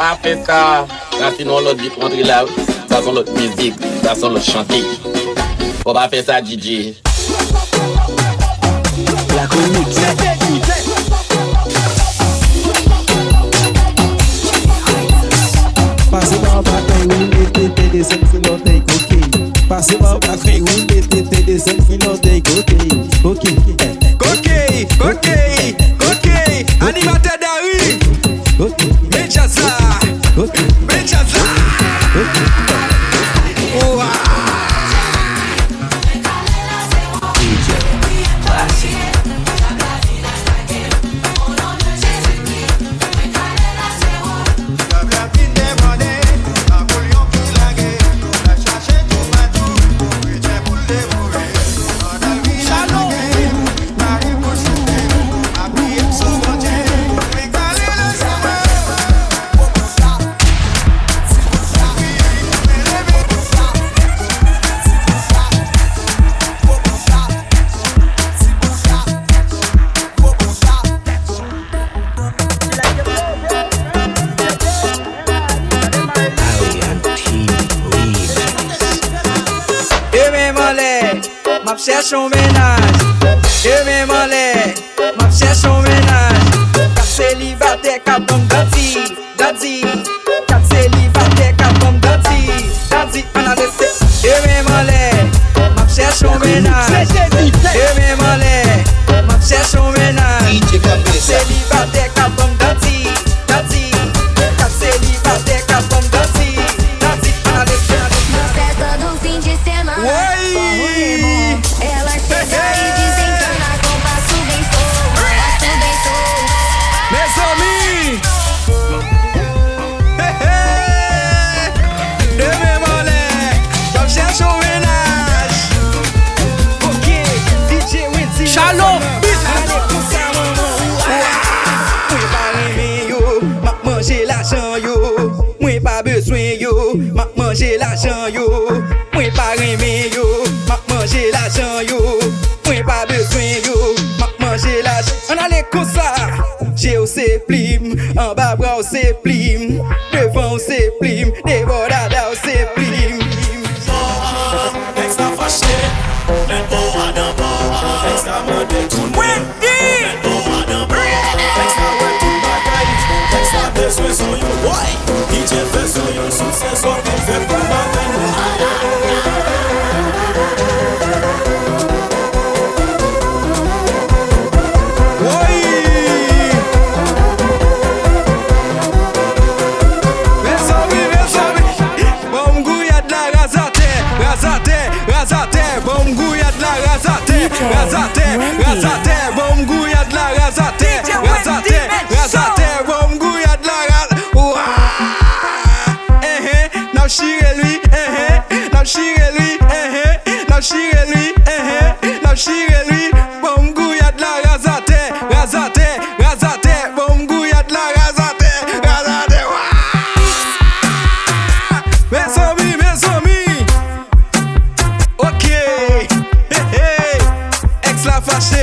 Pa fè sa, sa se yon lòt bit rantre la, wi. Sa se yon lòt mizik, sa se yon lòt chante. Fò pa fè sa, D J. Lakonik. Pase pa anba kay woule tete desann sou lòtèy koke. Pase pa anba kay woule tete desann sou lòtèy koke. Koke. Koke, koke, koke. Animatè Dari. Koke. Men djaz la. Koke. Men djaz la. Koke. Wa! E men m anlè. M ap chèche yon mennaj. E men m anlè. M ap chèche yon mennaj. K ap selibatè, k ap ban m danti, danti. K ap selibatè, k ap ban m danti, danti. Ann ale se. E men m anlè. M ap chèche yon mennaj. E men m anlè. M ap chèche yon mennaj. K ap selibatè, k ap ban m danti, danti. K ap selibatè, k ap ban m danti, danti. Ann ale se. Festa do fim de semana. Oi! Só rolê bom. Elas chegam e dizem que na Copa suben som, suben som. Mezanmi! Hey, hey! E men m anlè, m ap chèche yon mennaj. Ok, D J Wendy. Chalo! Ale konsa, manman. Mwen pa renmen yo, m ap manje lajan yo. Mwen pa bezwen yo, m ap manje lajan yo. Mwen pa renmen yo, m ap manje lajan yo. Mwen pa bezwen yo, m ap manje lajan. Ann ale konsa. Je w se plim, anba bra w se plim, devan w se plim, debò dada w se plim. Nèg sa fache, men bon adan bon. Nèg sa mande tounen. Nèg sa wè tout bagay. Nèg sa bezwen zòrèy. Woy! D J fè zòrèy sou sèzò pou fè tout bagay. Woy! Mezanmi, mezanmi. Ban m gouyad la, raz atè, raz atè, raz atè. Ban m gouyad la, raz atè, raz atè, raz atè. Ban m gouyad la, raz atè, raz atè, raz atè. Ban m gouyad la, raz. Wa! Ehe, n ap chire l wi, ehe, n ap chire l wi, ehe, n ap chire l wi, ehe, n ap chire l wi. Ban m gouyad la, raz atè, raz atè, raz atè. Ban m gouyad la, raz atè, raz atè. Wa! Mezanmi, mezanmi. Ok. Hey, hey. Èks la fache,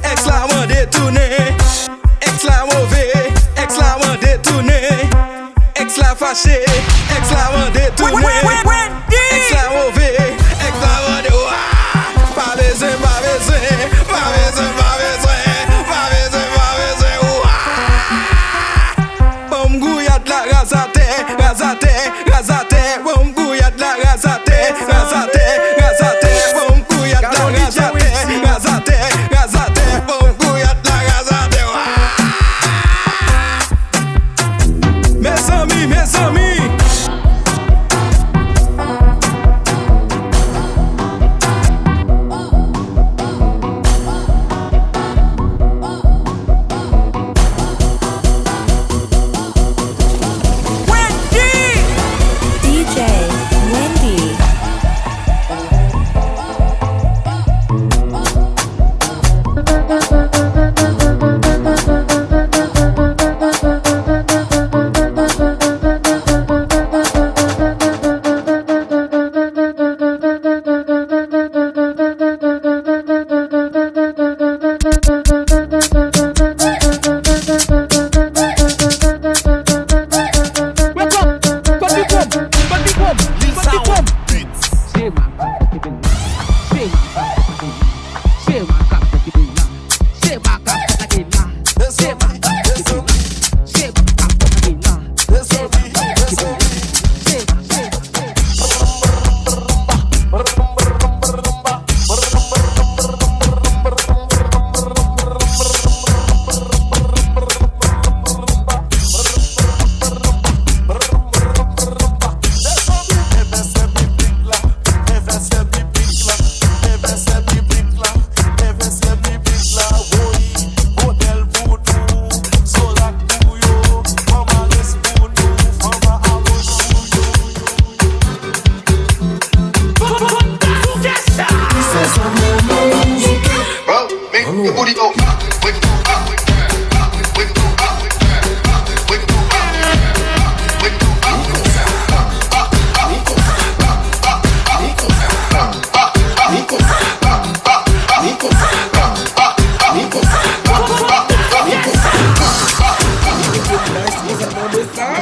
èks la mande tounen. Èks la move, èks la mande tounen. Èks la fache, èks la mande tounen. Èks la move, èks la mande, wa! Pa bezwen, pa bezwen, pa bezwen, pa bezwen, pa bezwen, pa bezwen, wa! Ban m gouyad la, raz atè, raz atè, raz atè. Ban m gouyad la, raz atè, raz atè, raz atè. Ban m gouyad la, raz atè, raz atè, raz atè. Ban m gouyad la, raz atè, wa! Mezanmi, mezanmi. D J Wendy.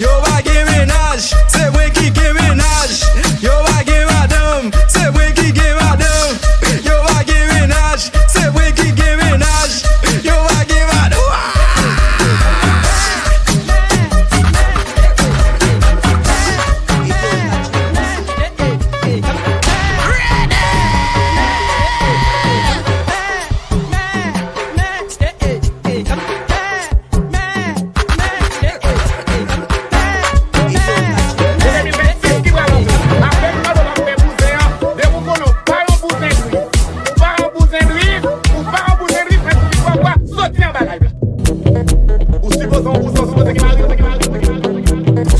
Yo pa gen mennaj, se mwen ki gen mennaj. Yo pa gen madanm, se mwen ki gen madanm. Yo pa gen mennaj, se mwen ki gen mennaj. Yo pa gen madanm. Soti anba live la. Ou sipoze yon bouzen, ou sipoze gen mari, ou sipoze gen mari, ou sipoze gen mari.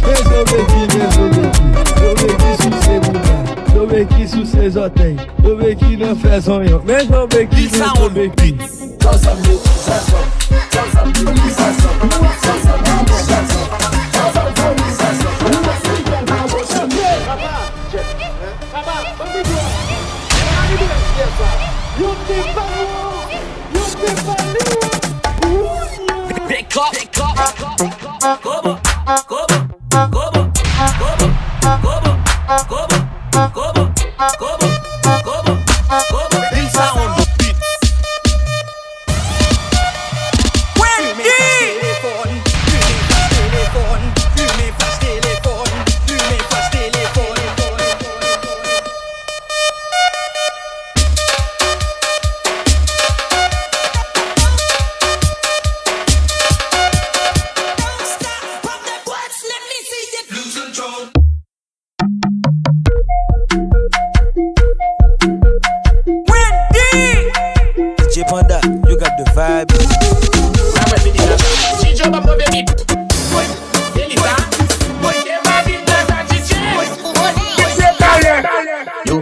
Men Zombeki, men Zombeki, Zombeki souse bouda, Zombeki souse zòtèy, Zombeki nan fè zonyon, men Zombeki, men Zombeki.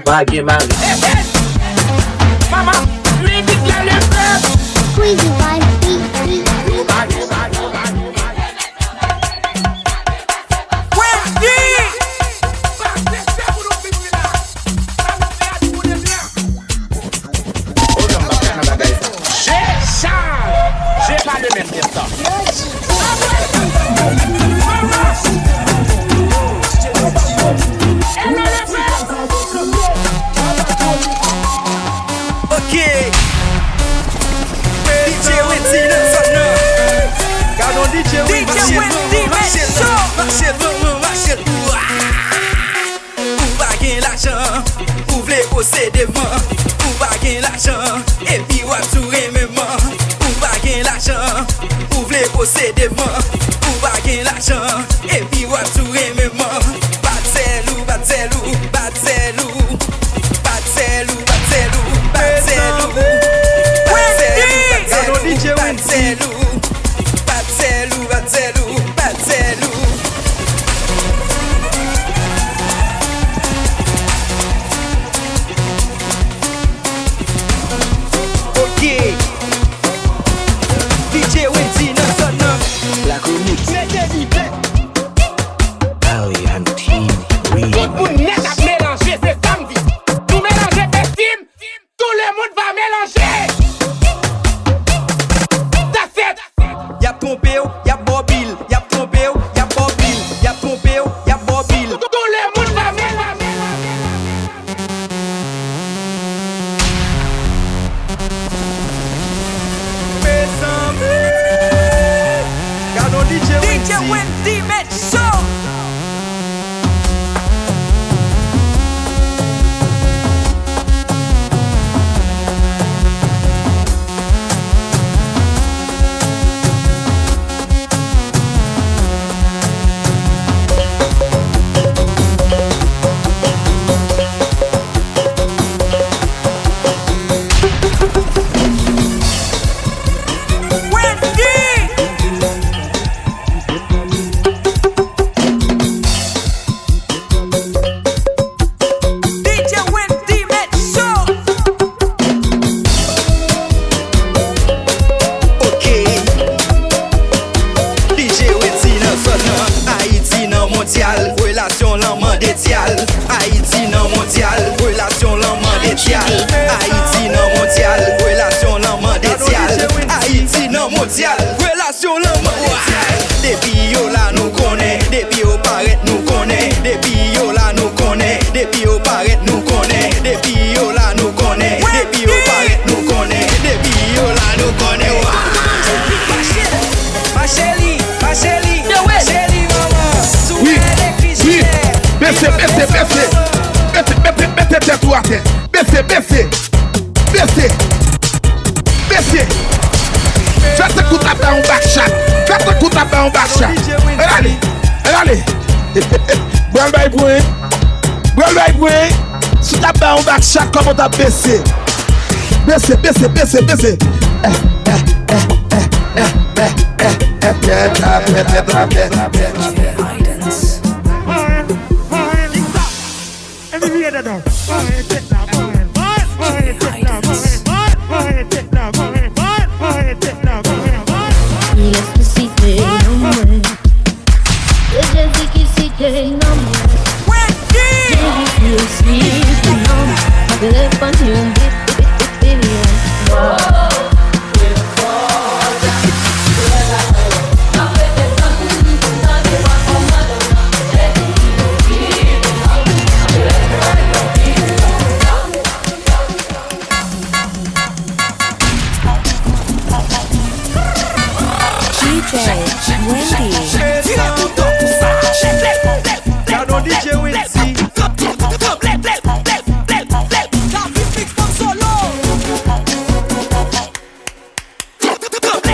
Pa gen mari. Mama, mizik la leve. Squeeze it, baby. Wendy! Je charge. Je pa le menm. Ok. D J Wendy nan zòn nan. Gadon D J Wendy. D J Wendy, mache l, mache l, mache l. Ou pa gen lajan, ou vle posede man. Ou pa gen lajan, epi w ap tou renmen man. Ou pa gen lajan, ou vle posede man. Ou pa gen lajan, epi w ap tou renmen man. Bat zèl ou, bat zèl ou, bat zèl ou. Bat zèl ou, bat zèl ou, bat zèl ou. Bat zèl ou, bat zèl ou, bat zèl ou. Bat zèl ou, bat zèl ou, bat zèl ou. Ok. D J Wendy nan zòn nan. La Chronique. Mete live. Allianz T V. Tout moun nèt ap melanje, se sa m di. Nou melanje Best Team. Tout le monde va mélanger. That's it. Y ap twonpe w, y ap ba w pil. Y ap twonpe w, y ap ba w pil. Y ap twonpe w, y ap ba w pil. Tout le monde va mélanger. Mezanmi! Gadon D J Wendy. D J Wendy, mèt show! D J Wendy, mèt show. Ok. D J Wendy nan zòn nan. Ayiti nan mondyal, relasyon lan mande dyal. Ayiti nan mondyal, relasyon lan mande dyal. Ayiti nan mondyal, relasyon lan mande dyal. Ayiti nan mondyal, relasyon lan mande dyal. Depi yo la nou konnen, depi yo parèt nou konnen, depi yo la nou konnen, depi yo parèt nou konnen, depi yo la nou konnen, depi yo parèt nou konnen, depi yo la nou konnen. Wa! Ma chèli, ma chèli, ma chèli, manman. Wi, wi. Bese, bese, bese. Bese, bese, bese tèt ou atè. Bese, bese. Bese. Bese. Fè tankou t ap bay yon back shot. Fè tankou t ap bay yon back shot. Ann ale. Ann ale. Bral bay pwen. Bral bay pwen. Si w t ap bay yon back shot, kòman w t ap bese? Bese, bese, bese, bese. Lès m site non mwen. Se Jezi ki site non mwen. Jezi ki site non mwen. Telefòn yon bip, bip, bip, bip, bip. D J Wendy. Gadon D J Wendy.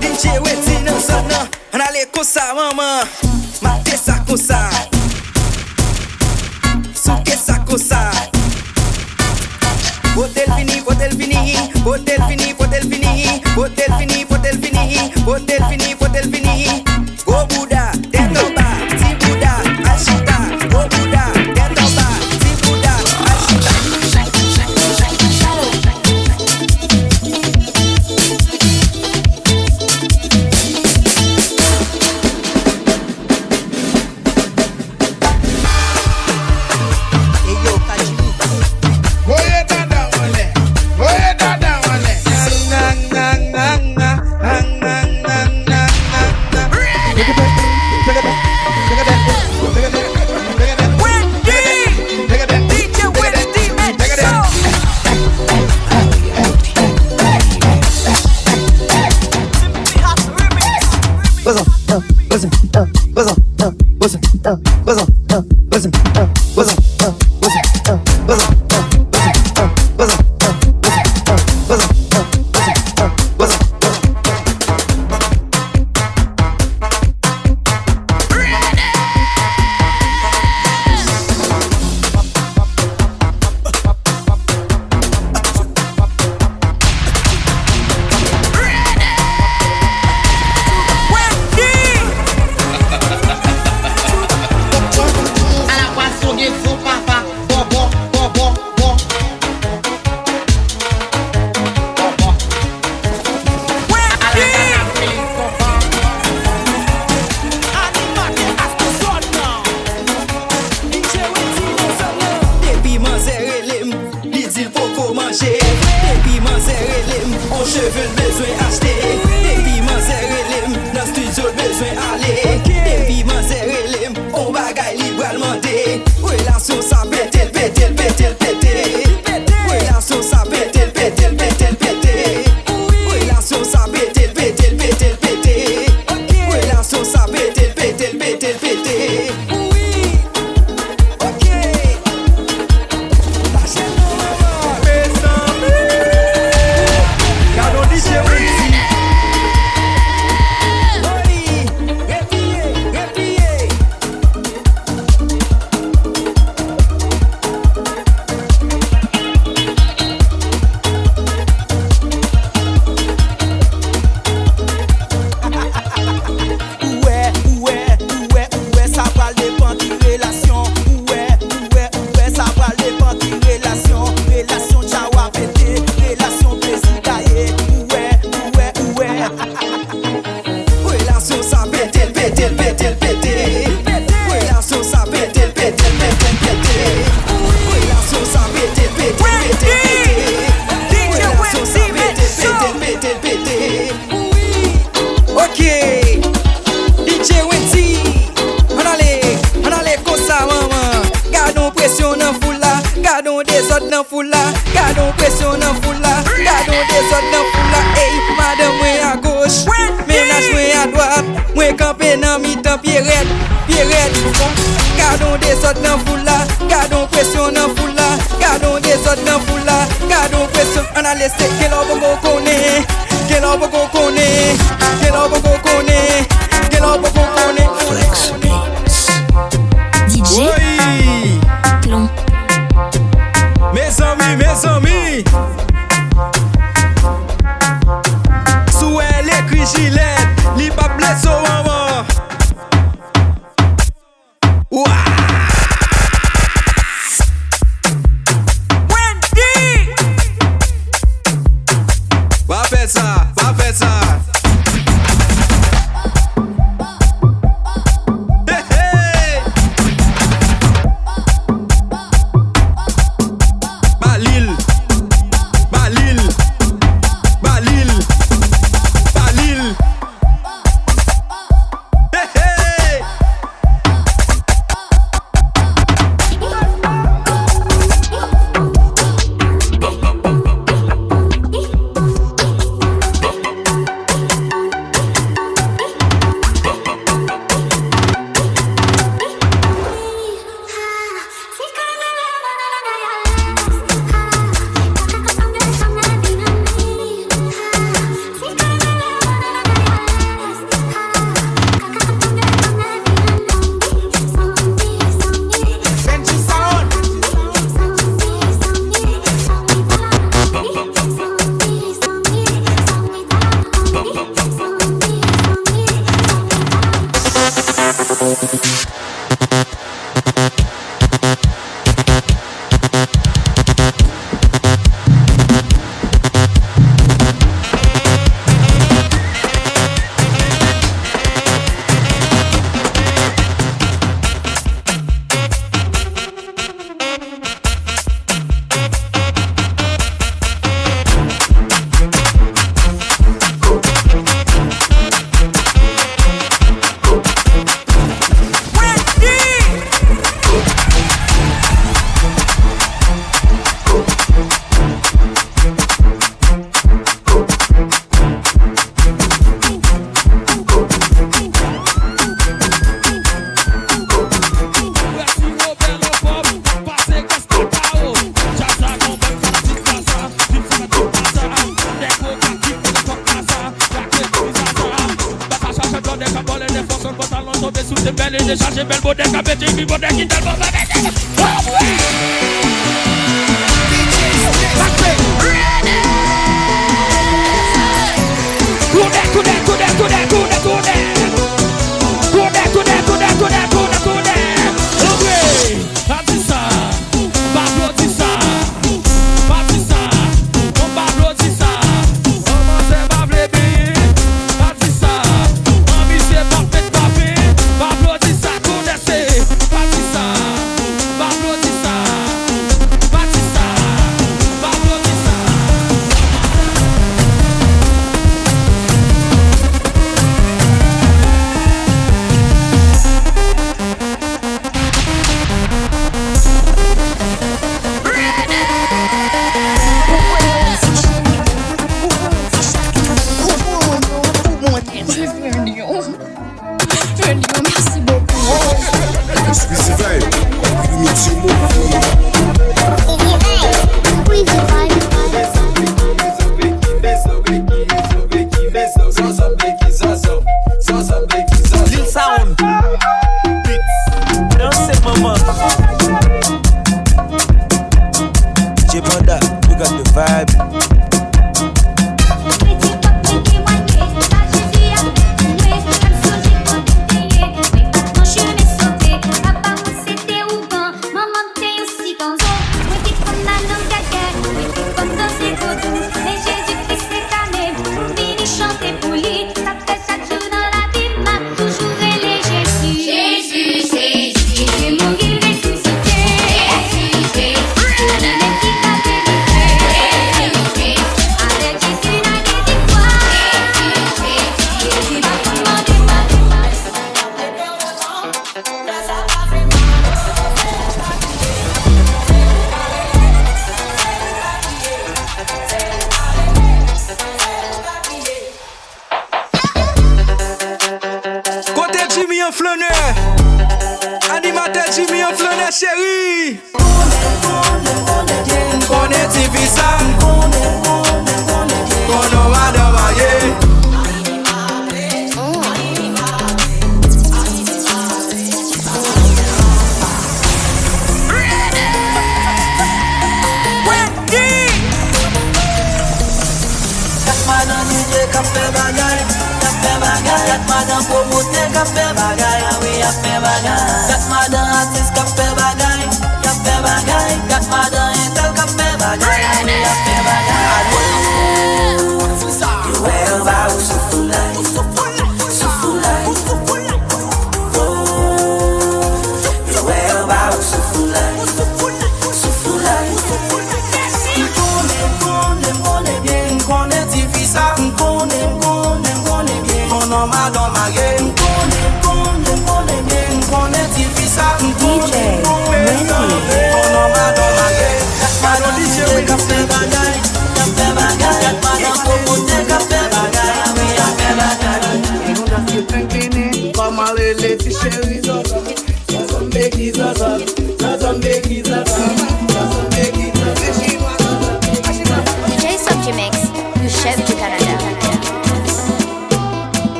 D J Wendy nan zòn nan. Ann ale konsa, manman. Mate sa konsa. Souke sa konsa. Pote l vini, pote l vini, pote l vini, pote l vini, pote l vini, pote l vini, pote l vini, pote l vini. Gwo bouda, tèt anba, ti bouda, al chita. Gwo bouda, tèt anba, ti bouda, al chita. Ala pwason gen zo papa, bò, bò, bò, bò, bò. Bò, bò. Ala gana felis konpa. Animatè Afro Zòn nan. D J Wendy nan zòn nan. Depi manzè rele m, li di l poko manje. Depi manzè rele m, on cheve l bezwen achte. Depi manzè rele m, nan estidyo l bezwen ale. Depi manzè rele m, on bagay li pral mande. Relasyon sa pete l, pete l, pete l, pete. Relasyon sa pete l, pete l, pete l, pete. Relasyon sa pete l, pete l, pete l, pete. Relasyon sa pete l, pete l, pete l, pete. Wi. Ok. Lage non, manman. Mezanmi. Gade yon D J Wendy. Wi. Repiye, repiye. Ou wè, ou wè, ou wè, ou wè, sa pral depann ki relasyon. Ou wè, ou wè, ou wè, sa pral depann ki relasyon. Relasyon tchawa pete, relasyon plezi gaye. Ou wè, ou wè, ou wè. Relasyon sa pete l, pete l, pete l, pete. Relasyon sa pete l, pete l, pete l, pete. Relasyon sa pete l, pete l, pete l, pete. Relasyon sa pete l, pete l, pete l, pete. Ok. D J Wendy. Ann ale, ann ale konsa, manman. Gade yon presyon nan foul la. Gade yon dezòd nan foul la. Gade yon presyon nan foul la. Gade yon dezòd nan foul la. Ey, madanm mwen agoch. Mennaj mwen adwat. Mwen kanpe nan mitan pye rèd. Pye rèd. Gade yon dezòd nan foul la. Gade yon presyon nan foul la. Gade yon dezòd nan foul la. Gade yon presyon. Ann ale se gen lè w poko konnen. Gen lè w poko konnen. Gen lè w poko konnen. Gen lè w poko konnen. Flex Beats. D J Woy! Clon. Mezanmi, mezanmi! Si w wè l ekri jilèt, li p ap blese w ankò. Wa! Wendy! Pa fè sa, pa fè sa, Sou te bèl e dechaje, bèl bòdè k ap pete, epi bòdè ki tèlman pa pete. Oh, wi! Pase! Tounen, tounen, tounen, tounen, tounen, tounen. Tounen, tounen, tounen, tounen, tounen, tounen. Antre! Pa di sa, pa aplodi sa. Pa di sa, non pa aplodi sa. An manzè pa vle benyen. Pa di sa, an misye pa fèt pa fen. Pa aplodi sa, kounèse. Pa di sa, pa aplodi sa. Pa di sa, pa aplodi sa. Squeezy Vibe, Squeezy Vibe. Lil Sound Beats. Danse manman. J Panda, big up the vibe. Manman te yon sipanzo, mwen te konn al nan gagay, mwen te konn danse vodou. Men Jezi Kris te kale m pou m vini chante pou li. Sa fè chak jou nan lavi m, m ap toujou rele Jezi. Jezi, Jezi, Jezi mouri, resisite. Jezi, Jezi, Jezi ki ka delivre. Jezi, Jezi, avèk Jezi n a gen viktwa. Jezi, Jezi, Jezi pa konn mande padon. Kote Jimmy an flannè? Animatè Jimmy an flannè, cheri. Konnen ti fi sa. Konnen madanm an ye. Gad madan D J k ap fè bagay, k ap fè bagay. Gad madan pwomotè k ap fè bagay, a wi, y ap fè bagay. Gad madan atis k ap fè bagay, k ap fè bagay. Gad madan entèl k ap fè bagay, a wi, y ap fè bagay. Yo wè anba ou sou foulay, sou foulay. Yo wè anba ou sou foulay, sou foulay. M konnen, m konnen, m konnen byen, m konnen ti fi sa. M konnen, m konnen, m konnen byen, konnen madan marye. M konnen, m konnen, m konnen byen, m konnen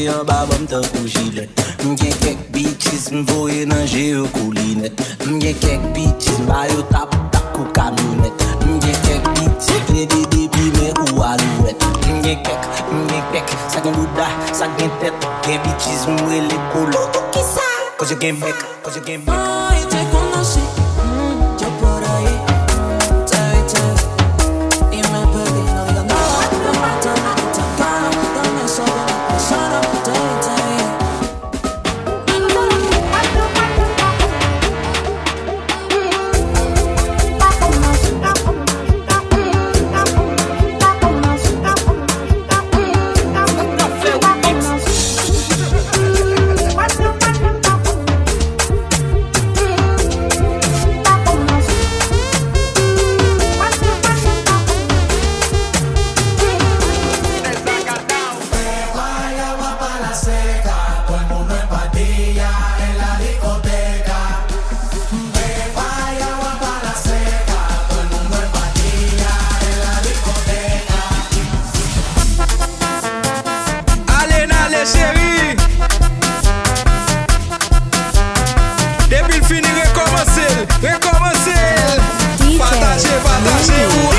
Anba ban m tankou jilèt. M gen kèk bitches m voye nan je yo kou linèt. M gen kèk bitches m ba yo tap tap kou kamyonèt. M gen kèk bitches m plede deplimen kou alouwèt. M gen kèk, m gen kèk, sa gen bouda, sa gen tèt. Gen bitches m rele kolo. Kisa? Koz yo gen bèk, koz yo gen bèk. Ay, te conocí, mm, yo por ahí, mm, te vi, te vi. Y me perdí, no digas nada, no mata, no te cara, dame solo una persona, te vi, te vi. Ale n ale, cheri. Depi l fini, rekòmanse l, rekòmanse l. Pataje, pataje, ou.